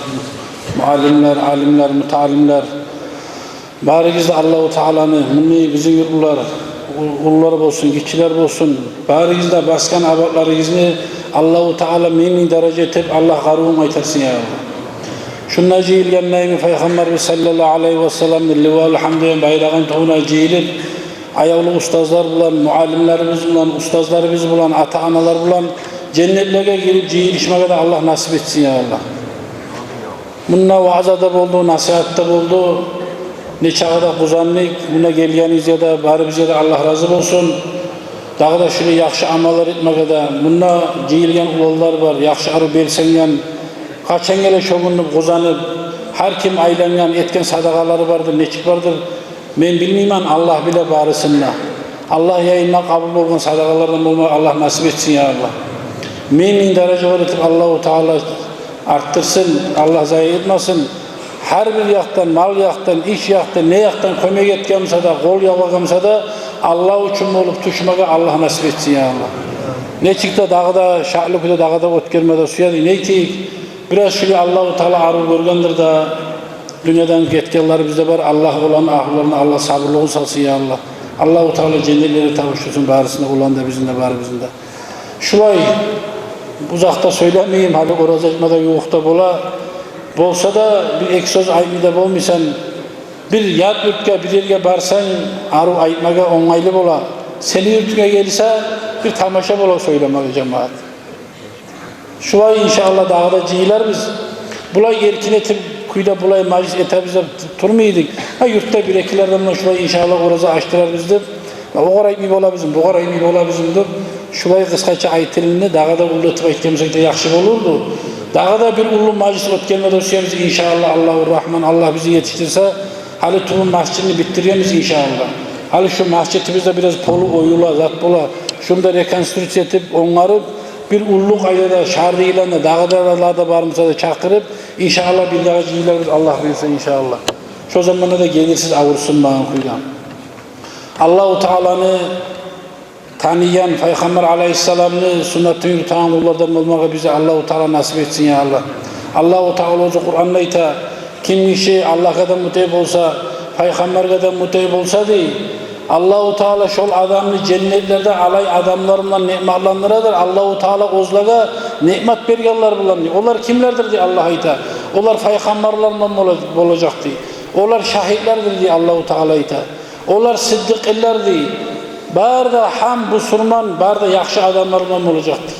муаллимлер, алимлер, мутааллимлер. Барыгъызны да Аллагьу Тааланы, мунда бизин юртлулар, уллулар болсун, гиччилер болсун, барыгъызны да басгъан абатларыгъызны Аллагьу Таала минг-минг даража этип, Аллагь къарувун къайтарсын, я Аллагь. Шунда жыйылгъан Пайхаммарыбыз саллаллагьу алайгьи васалламны ливаул гьамд деген байрагъын тюбюне жыйылып, аявлу устазлар булан, муаллимлерибиз булан, устазларыбыз булан, ата-аналар булан женнетлеге гирип жыйылышмагъа да Аллагь насип этсин, я Аллагь. Мунда ваъза да болду, насигьат да болду. Нечакъы да къузандыкъ. Мунда гелгенигизге де, барыбызгъа да Аллагь рази болсун. Дагъы да шулай яхшы амаллар этмеге де, мунда жыйылгъан уланлар бар, яхшы арив белсенген. Къачан геле шо гюнню къузанып, гьар ким айлангъан, этген садагъалары бардыр, нечик бардыр, мен билмеймен, Аллагь биле барысын да. Аллагь янында къабул болгъан садагъалардан болма Аллагь насип этсин, я Аллагь. Минг-минг даража бар этип Аллагьу Таала артдырсын, Аллагь зая этмесин. Гьар бир якъдан, мал якъдан, иш якъдан, не якъдан кёмек этген буса да, къол ялагъан буса да, Аллагь учун болуп тюшмеге Аллагь насип этсин, я Аллагь. Нечик де дагъы да шатлы кюйде дагъы да оьтгерме де сюе эдик. Неге бираз шулай Аллагьу Таала арив гёргендир де, дюньядан гетгенлерибиз де бар. Аллагь оланы агьлюлерине Аллагь сабурлугъун салсын, я Аллагь. Аллагьу Таала женнетлерде тавушдурсун барысын да, оланы да, бизин де, барыбызны да. Шулай узакъ да сёйлемейим, гьали ораза ачма да ювукъ да бола. Болса да, бир-эки сёз айтмай да болмайсан. Бир ят юртгъа, бир ерге барсанг, арив айтмагъа онгайлы бола. Сени юртунга гелсе, бир тамаша бола сёйлемеге, жамаат. Шулай, иншааллагь, дагъы да жыйыларбыз. Булай эркин этип, кюйде булай мажлис этебиз деп турмай эдик. Гьа, юртда бир-экилерден булан шулай, иншааллагь, ораза ачдырарбыз деп, огъар айтмай болабызмы, бугъар айтмай болабызмы деп, шулай къысгъача айтылынды. Дагъы да уллу этип айтгъан бусакъ да яхшы болурду. Дагъы да бир уллу мажлис оьтгерме де сюебиз, иншааллагь, Аллагьу Рагьман, Аллагь бизин етишдирсе. Гьали тюбюн, межитни битдиргенбиз, иншааллагь. Гьали шу межитибизде бираз полу оюла, зат бола. Шуну да реконструкция этип, онгарып, бир уллу къайдада, шагьарда йыланы, дагъы да, дагъы да бар буса да чакъырып, иншааллагь, бирдагъы жыйыларбыз, Аллагь буюрса, иншааллагь. Шо заманда да гелирсиз авурсунмагъан кюйде. Аллагьу Тааланы таныйгъан, Пайхаммар алайгьиссаламны суннатын юрютеген къуллардан болмагъа бизге Аллагьу Таала насип этсин, я Аллагь. Аллагьу Таала оьзю Къуранда айта: «Ким гиши Аллагьгъа да мутиъ болса, Пайхаммаргъа да мутиъ болса, – дей, – Аллагьу Таала шол адамны женнетлерде алай адамлар булан ниъматландырадыр. Аллагьу Таала оьзлеге ниъмат бергенлер булан», – дей. «Олар кимлердир?» – дей, Аллагь айта. «Олар пайхаммарлар булан бола-, болажакъ», – дей. «Олар шагьитлердир», – дей, Аллагьу Таала айта. «Олар сыддыкъинлер», – дей. «Бары да гьам бусурман, бары да яхшы адамлар булан болажакъ», – дей.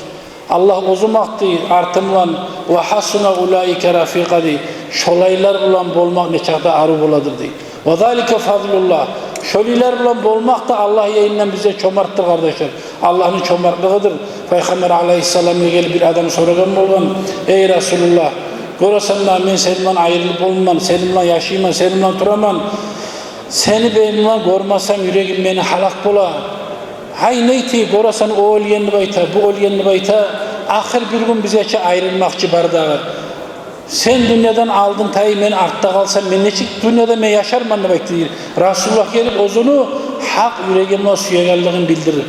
Аллагь оьзю макътай артындан: «Ва гьасуна улаика рафикъа», – дей. Шолайлар булан болмакъ нечакъы да арив боладыр, дей. «Ва залика фадлуллагь». Шолайлар булан болмакъ да Аллагь янындан бизге чомартдыр, къардашлар. Аллагьны чомартлыгъыдыр. Пайхаммар алайгьиссаламгъа гелип бир адам сорагъан болгъан: «Эй Расулуллагь, гёресен дагъы, мен сени булан айрылып болмайман, сени булан яшайман, сени булан тураман. Сени мен булан гёрмесем, юрегим мени гьалак бола. Гьай, нетейим, гёресен, о оьлген деп айта, бу оьлген деп айта. Ахыр бир гюн бизге чакъы айрылмакъчы бар дагъы. Сен дюньядан алдын тайып, мен артда къалсам, мен нечик дюньяда мен яшарман?» – деп айтды. Расулуллагь гелип оьзюню гьакъ юреги булан сюегенлигин билдирип: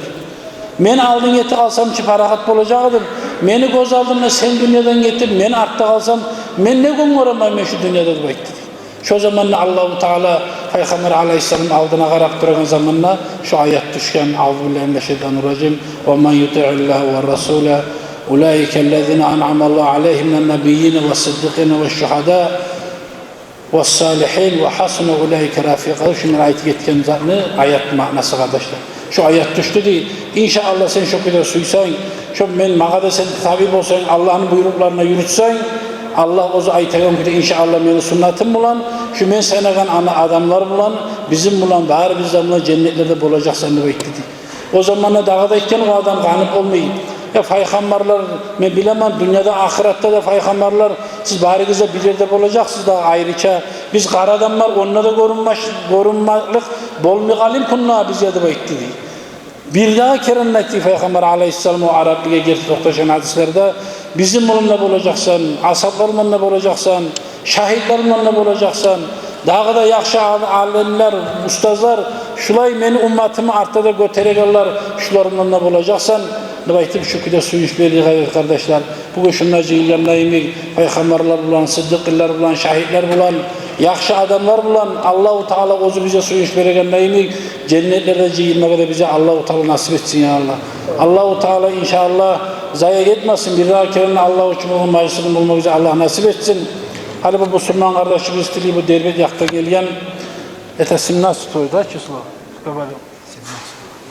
«Мен алдын гетип къалсам чы парахат болажакъ эдим. Мени гёз алдымда сен дюньядан гетип, мен артда къалсам, мен не гюн гёремен мен шу дюньяда?» – деп айтды. Шо заманда Аллагьу Таала Пайхаммар алайгьиссаламны алдына къарап турагъан заманда шо аят тюшген: «Аузу биллагьи минаш шайтанир ражим. Ва ман ютиъиллагьа ва расула, улаика ллазина анъамаллагьу алайгьим минан набийина ва сиддикъина ва шугьада ва салигьин ва хьасуна улаика рафикъа». Шо мен айтып гетген затны аят маънасы, къардашлар. Шо аят тюшдю дей. Иншааллагь, сен шо кюйде сюйсенг, шо мен магъа да сен таби болсанг, Аллагьны буйрукъларын юрютсенг, Аллагь оьзю айтагъан кюйде, иншааллагь, мени суннатым булан, шо мен санагъан ана адамлар булан, бизин булан, барыбыз да булан женнетлерде болажакъсан деп айтды дей. О заманда дагъы да айтгъан о адам къанып болмай: «Я пайхаммарлар, мен билемен, дюньяда, ахыратда да пайхаммарлар, сиз барыгъыз да бир ерде болажакъсыз да, айрыча биз, къара адамлар, онда да гёрюнмаш-, гёрюнмеклик болмай къалайыкъ онда бизге», — деп айтды дей. Бирдагъы керен айтды Пайхаммар алайгьиссалам о араплыгъа герти токъташгъан гьадислерде: «Бизин булан да болажакъсан, асгьаблар булан да болажакъсан, шагьитлер булан да болажакъсан, дагъы да яхшы ал-, алимлер, устазлар, шулай мени умматымны артда да гётерегенлер, шулар булан да болажакъсан», — деп айтып, шо кюйде сююнч берди, къардашлар. Бугюн шунда жыйылгъанда йимик, пайхаммарлар булан, сиддикъинлер булан, шагьитлер булан, яхшы адамлар булан Аллагьу Таала оьзю бизге сююнч берегенде йимик, женнетлерде жыйылмагъа да бизге Аллагьу Таала насип этсин, я Аллагь. Аллагьу Таала, иншааллагь, зая этмесин, бирдагъы керен Аллагь учун болгъан мажлисни болмагъа бизге Аллагь насип этсин. Гьали бу бусурман къардашыбыз тили, бу Дербент якъдан гелген. Это семнадцатое, да, число? Скоро.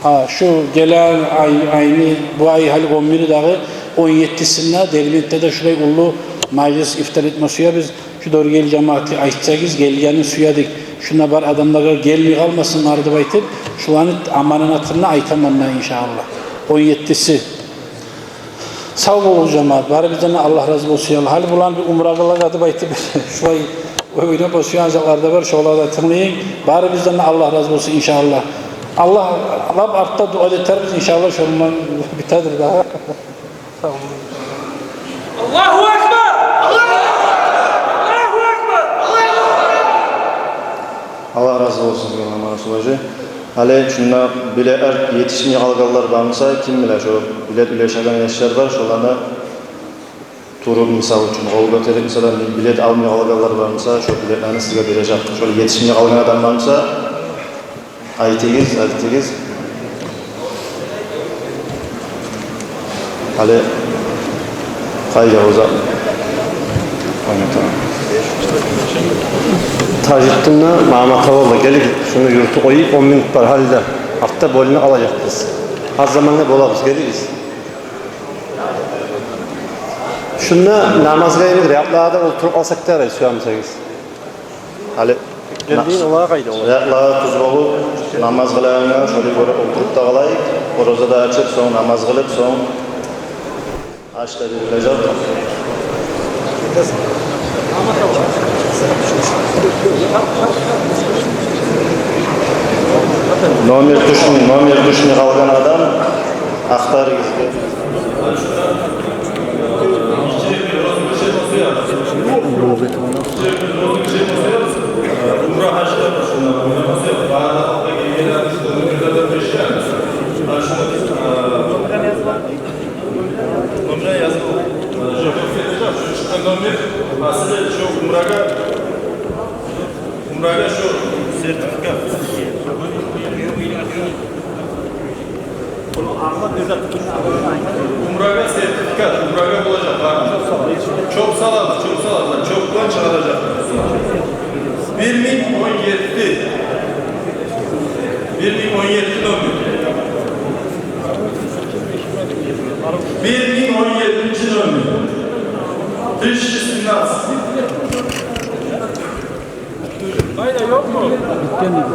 Гьа, шу гелеген ай, айны, бу ай гьали он бири дагъы, он еттисинде Дербентде де шулай уллу мажлис, ифтар этме сюебиз. Шу Доргели жамаатгъа айтсагъыз, гелгенни сюедик. Шунда бар адамлагъа гелмей къалмасынлар деп айтып, шуланы аманатына айтаман да, иншааллагь. Он еттиси. Сав болугъуз, жамаат. Барыбыздан да Аллагь рази болсун, я Аллагь. Гьали буланы бир умрагъа алайыкъ деп айтып, шулай ойнап, о сюеген затлар да бар, шоланы да тынглайыкъ. Барыбыздан да Аллагь рази болсун, иншааллагь. Аллагь, лап артда дуа этербиз, иншааллагь, шону булан битедир дагъы. Сав болугъуз. Аллагьу акбар! Аллагьу акбар! Аллагьу акбар! Аллагь рази болсун сизге, Мамарасул гьажи. Гьали шунда билетлер етишмей къалгъанлар бар буса, ким биле, шо билет уьлешеген яшлар бар, шоланы туруп, мисал учун, къол гётерип, мисал, билет алмай къалгъанлар бар буса, шо билетлени сизге бережек. Шо етишмей къалгъан адам бар буса, айтыгъыз, айтыгъыз. Гьали къайда оза? Тажитдин де Магьаммат-Авул да гелигиз. Шуну юрютюп къоюп, он минут бар гьали де. Артда бёлюнюп къалажакъбыз. Аз замангъа болагъыз, гелигиз. Шунда намазгъа йимик рядларда олтуруп къалсакъ да ярай, сюе бусагъыз. Гьали гелдин, олар къайда олар? Рядлар тюз болуп, намаз къылагъангъа шолай гёрюп олтуруп да къалайыкъ. Ораза да ачып, сонг намаз къылып, сонг аш да берилежек. Номер тюшмей, номер тюшмей къалгъан адам ахтарыгъыз. Номер язылгъан. Номер, асылы шо умрагъа, умрагъа шо сертификат. Умрагъа сертификат, умрагъа болажакъ, бар. Чёп салабыз, чёп салабыз, чёпден чыгъаражакъ. Бир минг он етти. Бир минг он етти номер. Бир минг он еттинчи номер. Тысяча семнадцать. Къайда, ёкъму? Битген эди.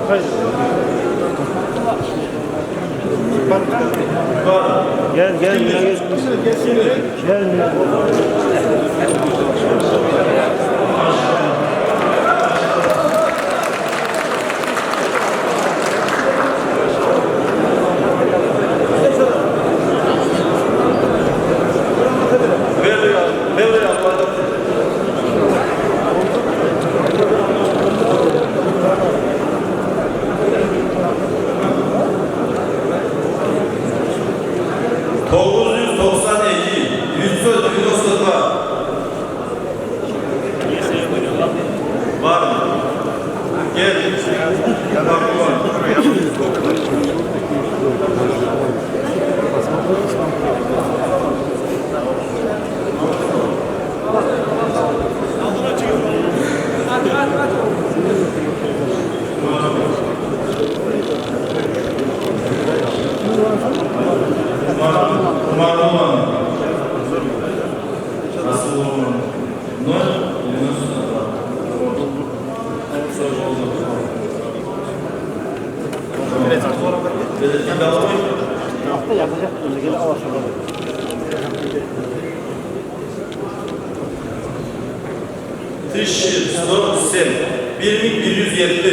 Къайда? Гел, гел, гел. Гел, гел. Тогъуз юз токъсан эки, юч юз девяносто два. Бармы? Гел. Умар, Умар Улан. Расул Улан. Ноль девяносто два. Всё, болду. Билетин алып къой. Тысяча сто семь. Бир минг бир юз етти.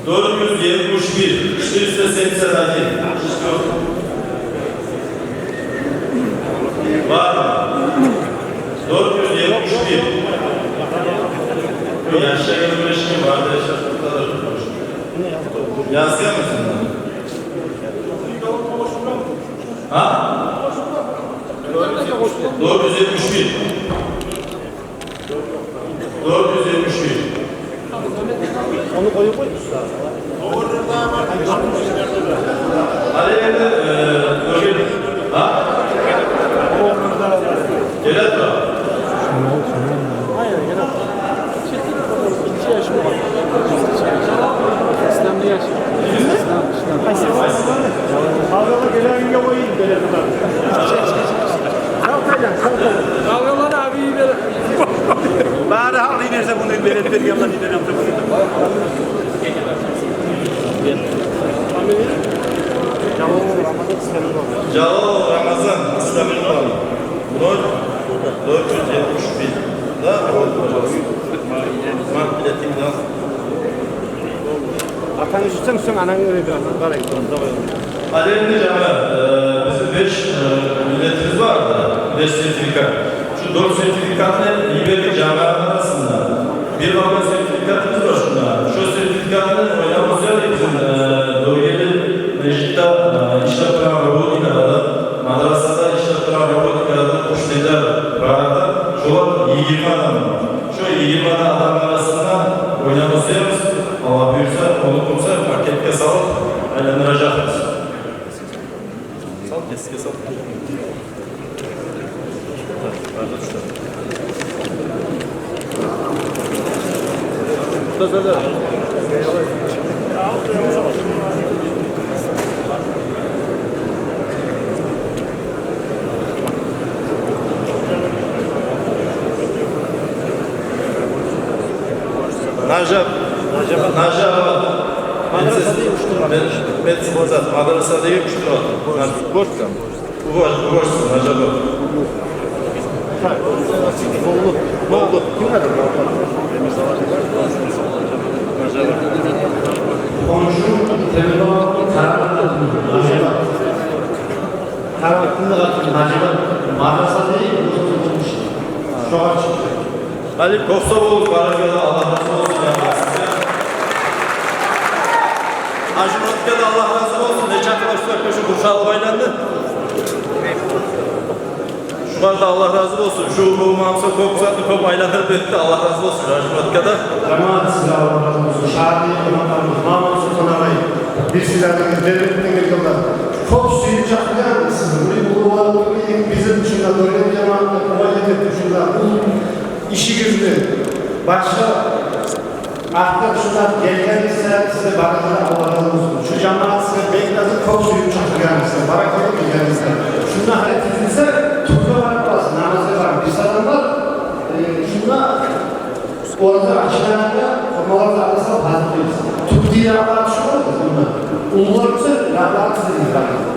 Дёрт юз етмиш бир, четыреста семьдесят один. Бармы? Дёрт юз етмиш бир. Ёкъ, яшлагъа гёре эшитген бар да, яшлагъа гёре. Язгъанмысан? А? Дёрт юз етмиш бир. Дёрт юз етмиш бир. Ону къоюп къой. Гьали энди, э, Дёрген. А? Геле тура. Къайсы? Къалгъанлар гелегенге къоюп геле тура. Сав къайдан, сав къайдан. Къалгъанлар абийи бере. Бары гьал дей нерсе муну бере берген бар дей. Жалал Рамазан, Исламгъа. Ноль, дёрт юз етмиш бир. Да, вот, пожалуйста. Март билетин ал. Атангны ишитсем, сен анангны да бир аз къарай. Гьали энди жамаат, э, бизин беш, э, билетибиз бар да, беш сертификат. Шу дёрт сертификатны йибердик жамаатны арасына. Бир къалгъан сертификатыбыз бар шунда. Шу сертификатны ойнап къойсакъ, бизин, э, Дёргели межитде, э, ишлеп турагъан роботникалар да, мадрасада ишлеп турагъан роботникалар да, къуш тилде бар да, шолар йигирма адам. Шо йигирма адам арасында ойнап къойсакъбыз, Аллагь буюрса, ону къойсакъ, пакетге салып айландыражакъбыз. Сал, кесге сал. Нажаб. Нажаб. Нажаб. Мадраса деген уьч тюрлю. Мед-, медсанзат. Мадраса деген уьч тюрлю. Горстка. Уваж-, уважсыз, Нажаб. Моллу. Моллу. Ким аты? Нажаб. Хоншу Темирболатны къарагъан къатын Нажаб. Къарагъан къатын Нажаб. Мадраса деген уьч тюрлю. Шогъар чыкъды. Гьали кёп сав болугъуз, барыгъызгъа да Аллагь рази болсун, я Аллагь, сизге. Гьажимуратгъа да Аллагь рази болсун, нече къатлы уьстге шу къуршалып салып айланды. Шугъар да Аллагь рази болсун. Шу бу мамса кёп затны кёп айландырып этди. Аллагь рази болсун Гьажимуратгъа да. Жамаат, сизге Аллагь рази болсун. Шагьар имамларыбыз, Магьаммат Султан агъай, бир сизлени бермекден гелгенлер. Кёп сююп чакъыргъан сизни. Бу уллулар, бизин шунда Дёрген жамаатны, бу ерлерде шунда бу ишигизни башгъа артыкъ шунда гелгенигизге сизге барыгъызгъа Аллагь рази болсун. Шу жамаат сизге бек рази, кёп сююп чакъыргъанына, баракалла гелгенигизге. Шунда гьали тизилсе, тюпге барып къалсын, намазгъа барып. Бир сагьат бар, э, шунда ораза ачылгъангъа Олар сакъласа, таза дейбиз. Тюркия якълар тюшюп къалды мунда. Уллулар буса, якълар сизге къалды.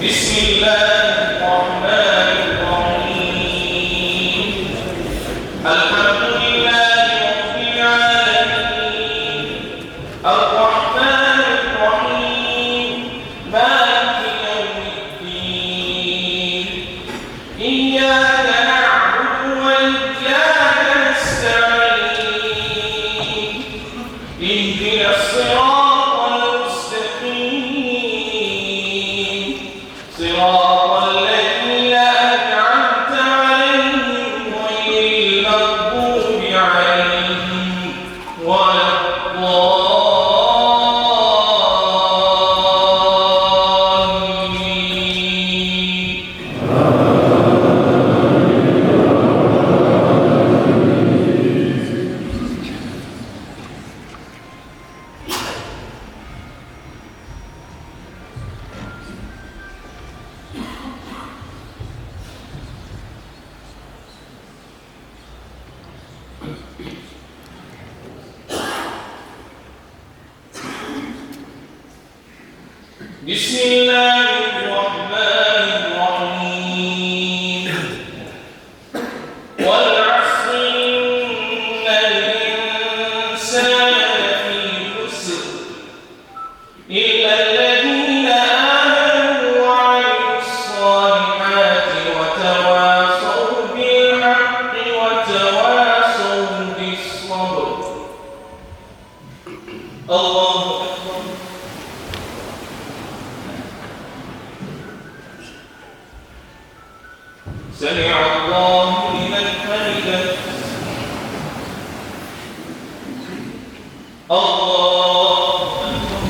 بسم الله الرحمن الرحيم. الحمد لله رب العالمين. الرحمن الرحيم. مالك يوم الدين. إياك نعبد وإياك نستعين. اهدنا الصراط المستقيم. صراط الذين أنعمت عليهم غير المغضوب عليهم ولا الضالين. بسم الله الرحمن الرحيم. والعصر إن الإنسان لفي خسر. إلا الذين آمنوا وعملوا الصالحات وتواصوا بالحق وتواصوا بالصبر. الله أكبر. سمع الله لمن حمده. الله أكبر.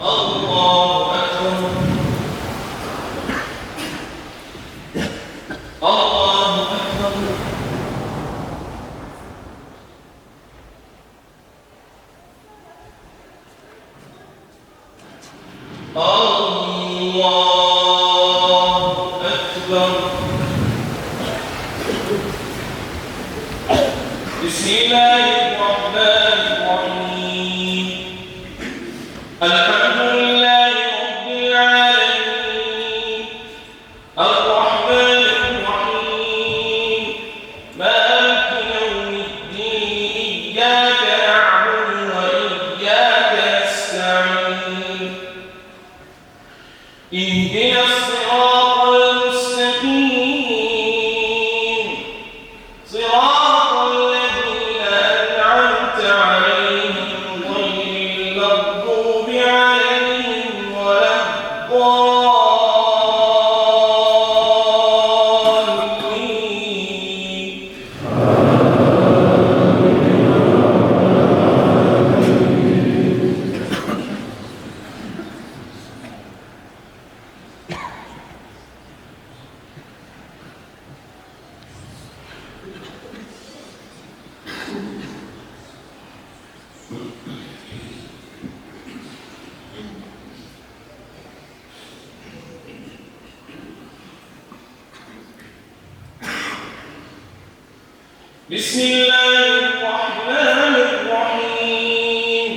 الله أكبر. الله أكبر. الله أكبر. بسم الله الرحمن الرحيم. الحمد لله رب العالمين. الرحمن الرحيم. مالك يوم الدين. إياك نعبد وإياك نستعين. اهدنا الصراط المستقيم. صراط الذين أنعمت عليهم غير المغضوب عليهم ولا الضالين. بسم الله الرحمن الرحيم.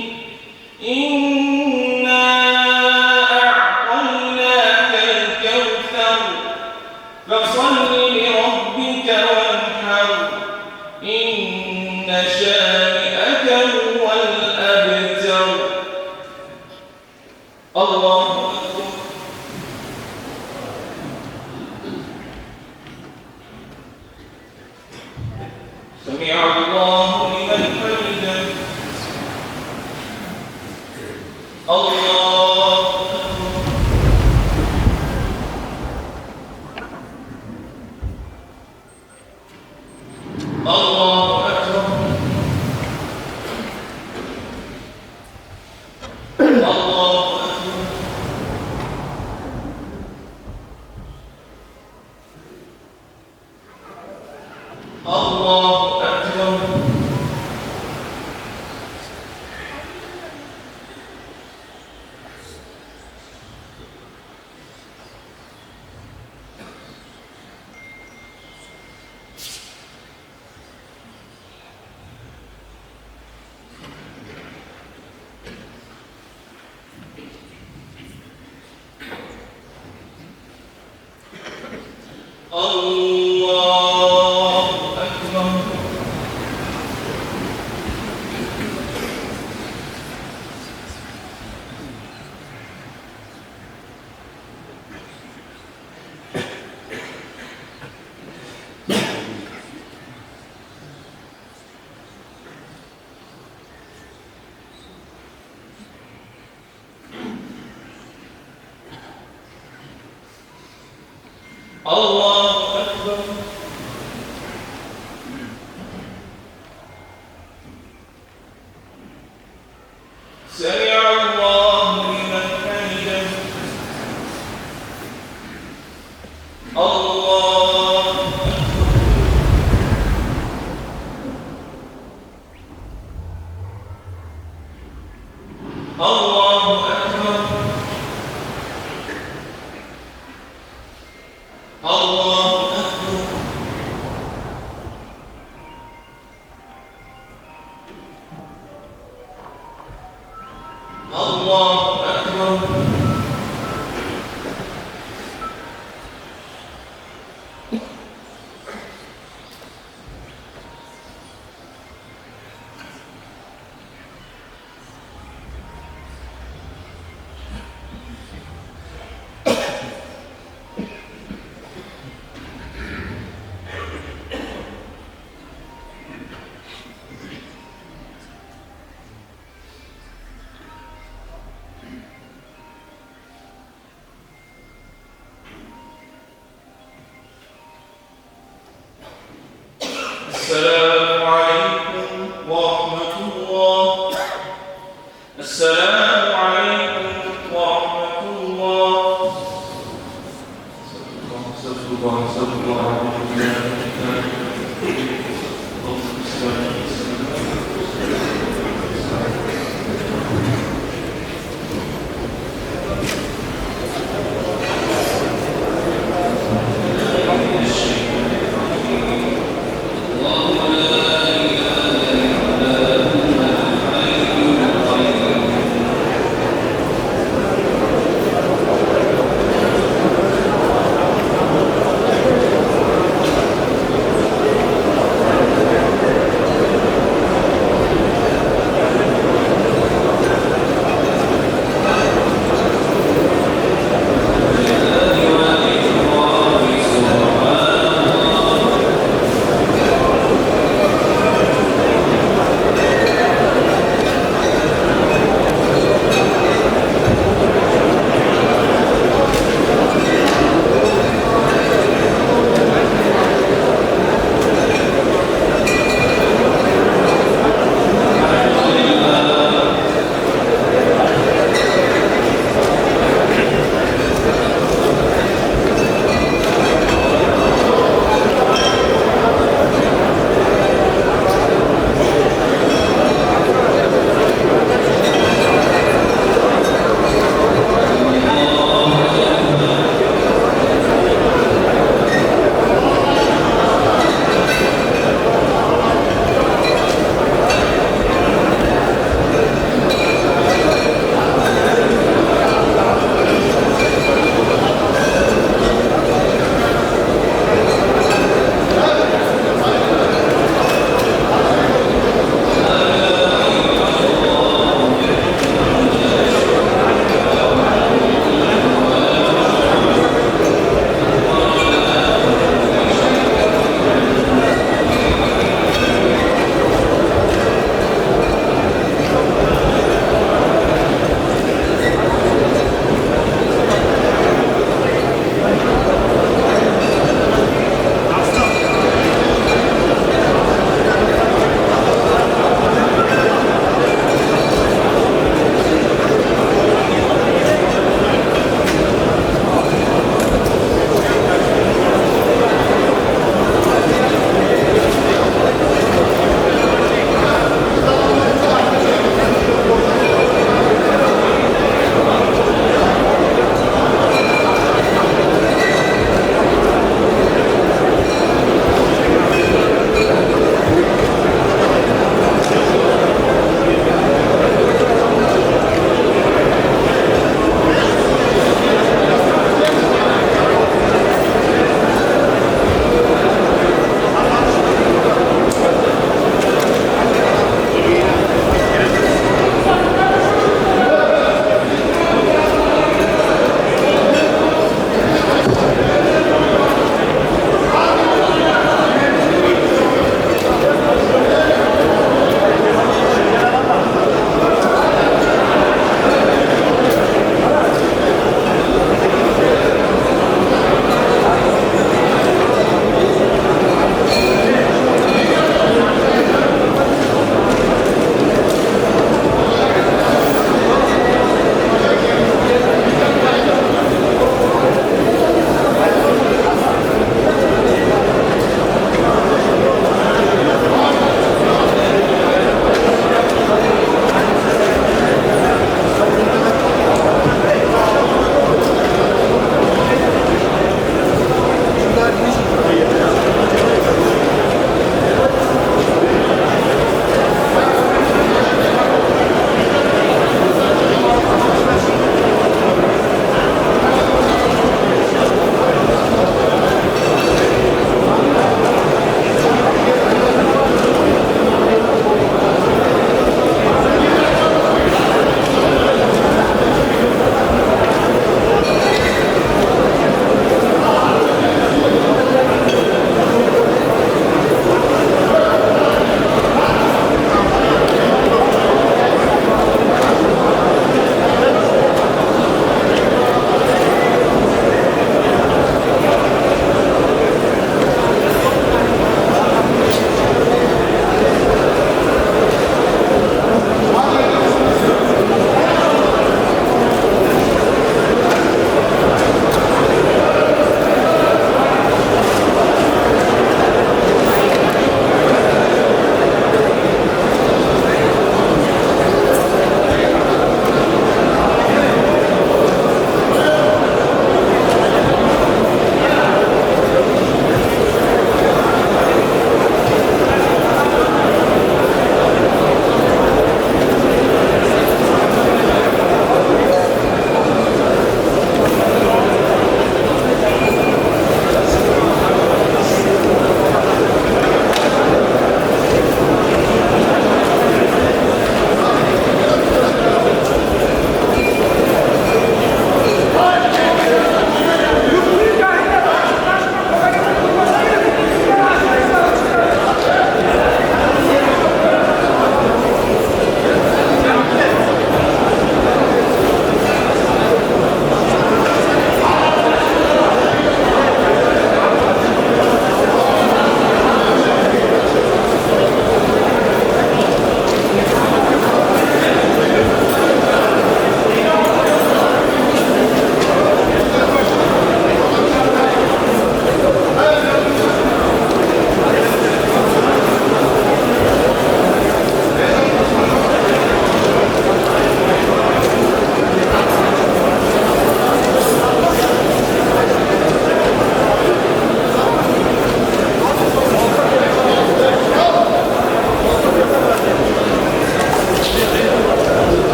إنا أعطيناك الكوثر. فصل لربك وانحر. إن شانئك هو الأبتر. الله أكبر. سمع الله لمن حمده. الله أكبر. الله أكبر. الله أكبر. الله أكبر. الله أكبر. سمع الله لمن حمده. الله أكبر. الله أكبر. الله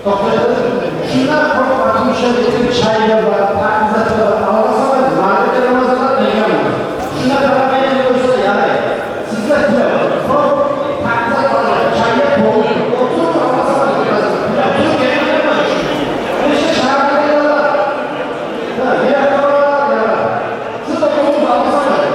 Токътагъыз, шунда бир патымча этип чай да бар, татли зат да бар, алгъасамайгъыз, магьарипге намазгъа къыйгъанман. Шунда къарап айтып къойса ярай. Сиз де тилеп алыгъыз. Сонг татли зат бар, чай да толу. Олтуруп алгъасамайгъыз, бираз. Олтуруп гелмегенман. Нече шагьарда да бар. Да, бир якъда бар, ярай. Сиз де олтуруп алгъасамайгъыз.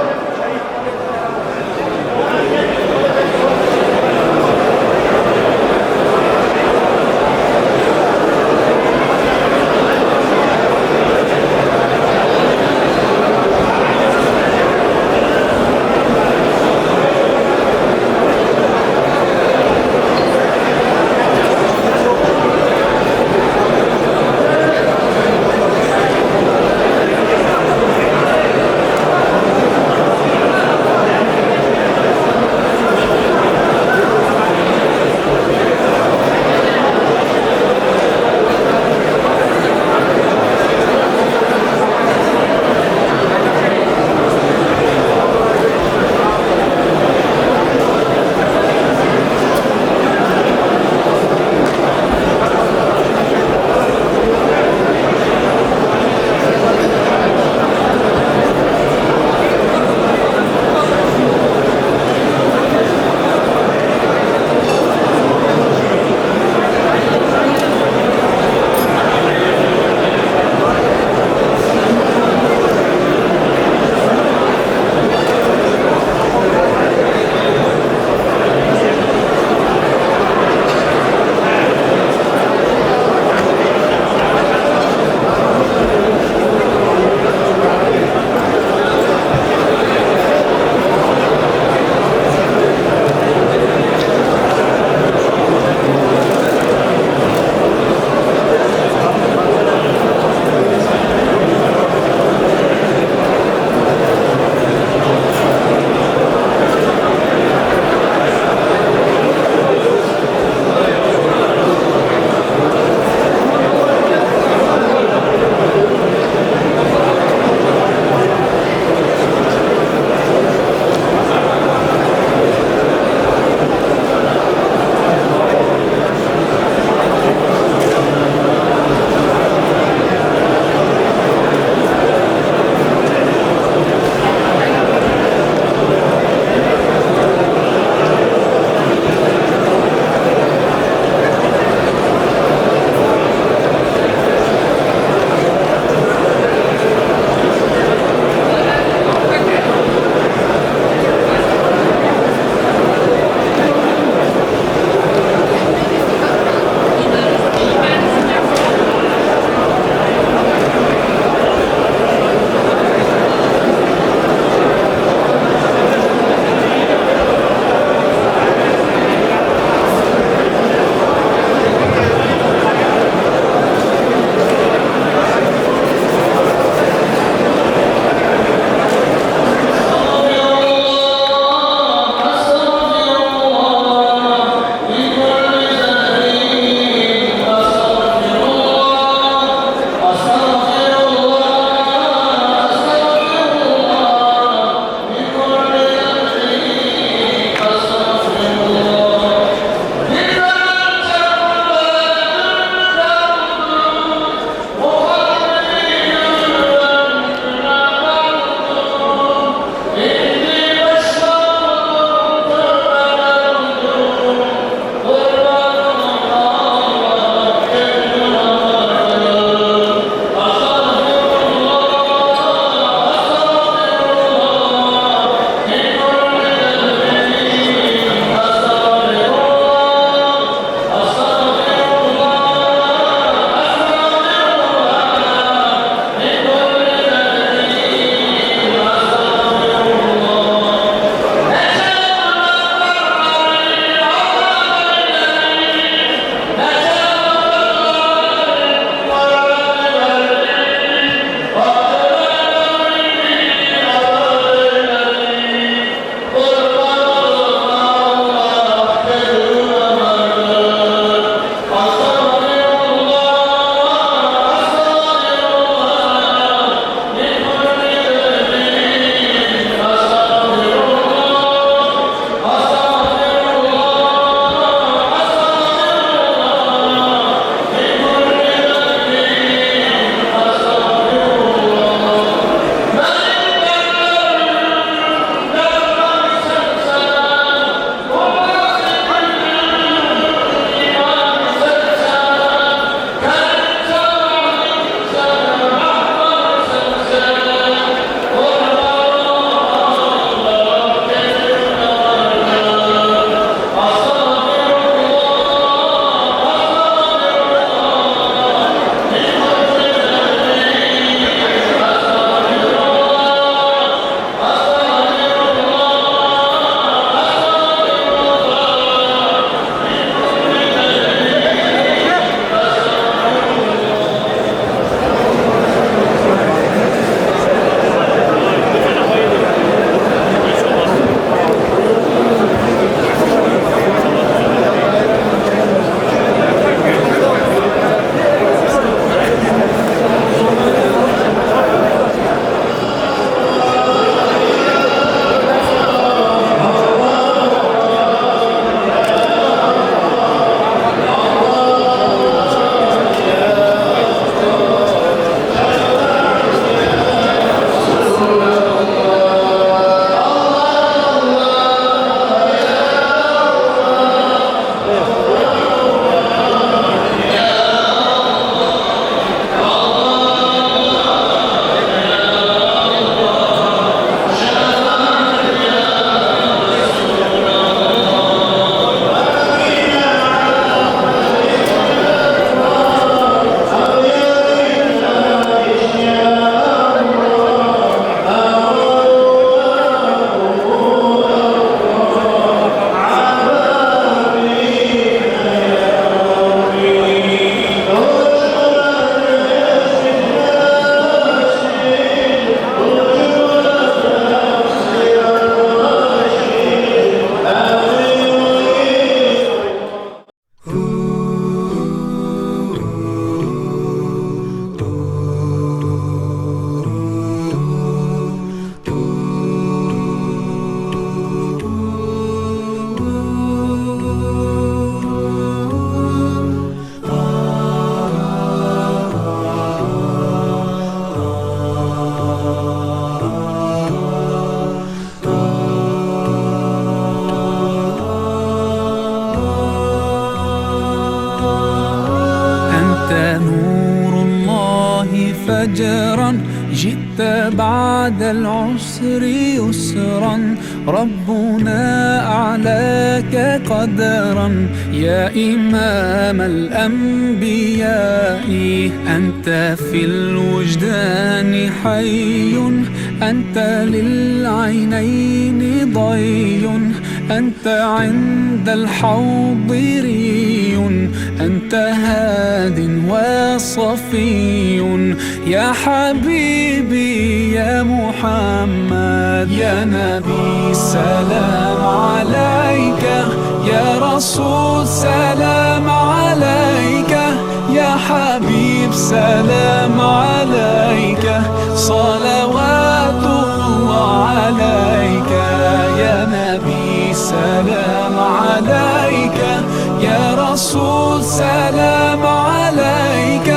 فجرا، جئت بعد العسر يسرا، ربنا أعلاك قدرا، يا إمام الأنبياء، أنت في الوجدان حي، أنت للعينين ضي، أنت عند الحوض ري، أنت هاد وصفي، يا حبيبي يا محمد. يا نبي سلام عليك، يا رسول سلام عليك، يا حبيب سلام عليك، صلوات الله عليك. يا نبي سلام عليك، يا رسول سلام عليك،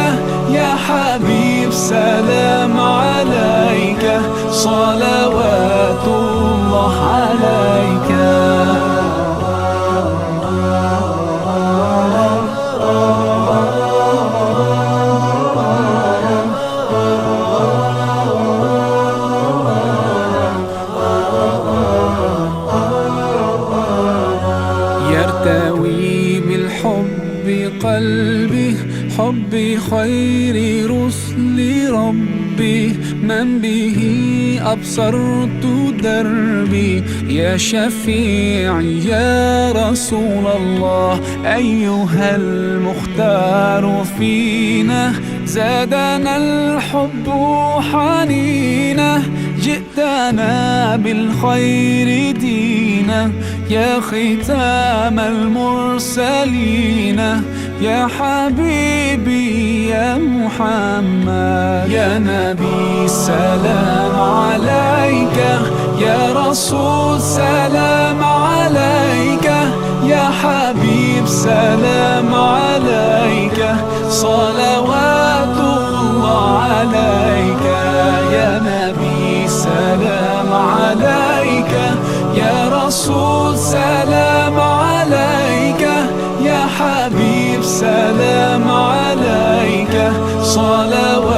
يا حبيب سلام عليك، صلوات الله عليك. يرتوي بالحب قلبي، حب خير رسل ربي، من به أبصرت دربي. يا شفيعي يا رسول الله، أيها المختار فينا، زادنا الحب حنينا، جئتنا بالخير دينا، يا ختام المرسلين، يا حبيبي يا محمد. يا نبي سلام عليك، يا رسول سلام عليك، يا حبيب سلام عليك، صلوات الله عليك. يا نبي سلام عليك، يا رسول سلام عليك، يا حبيب سلام عليك، صلوات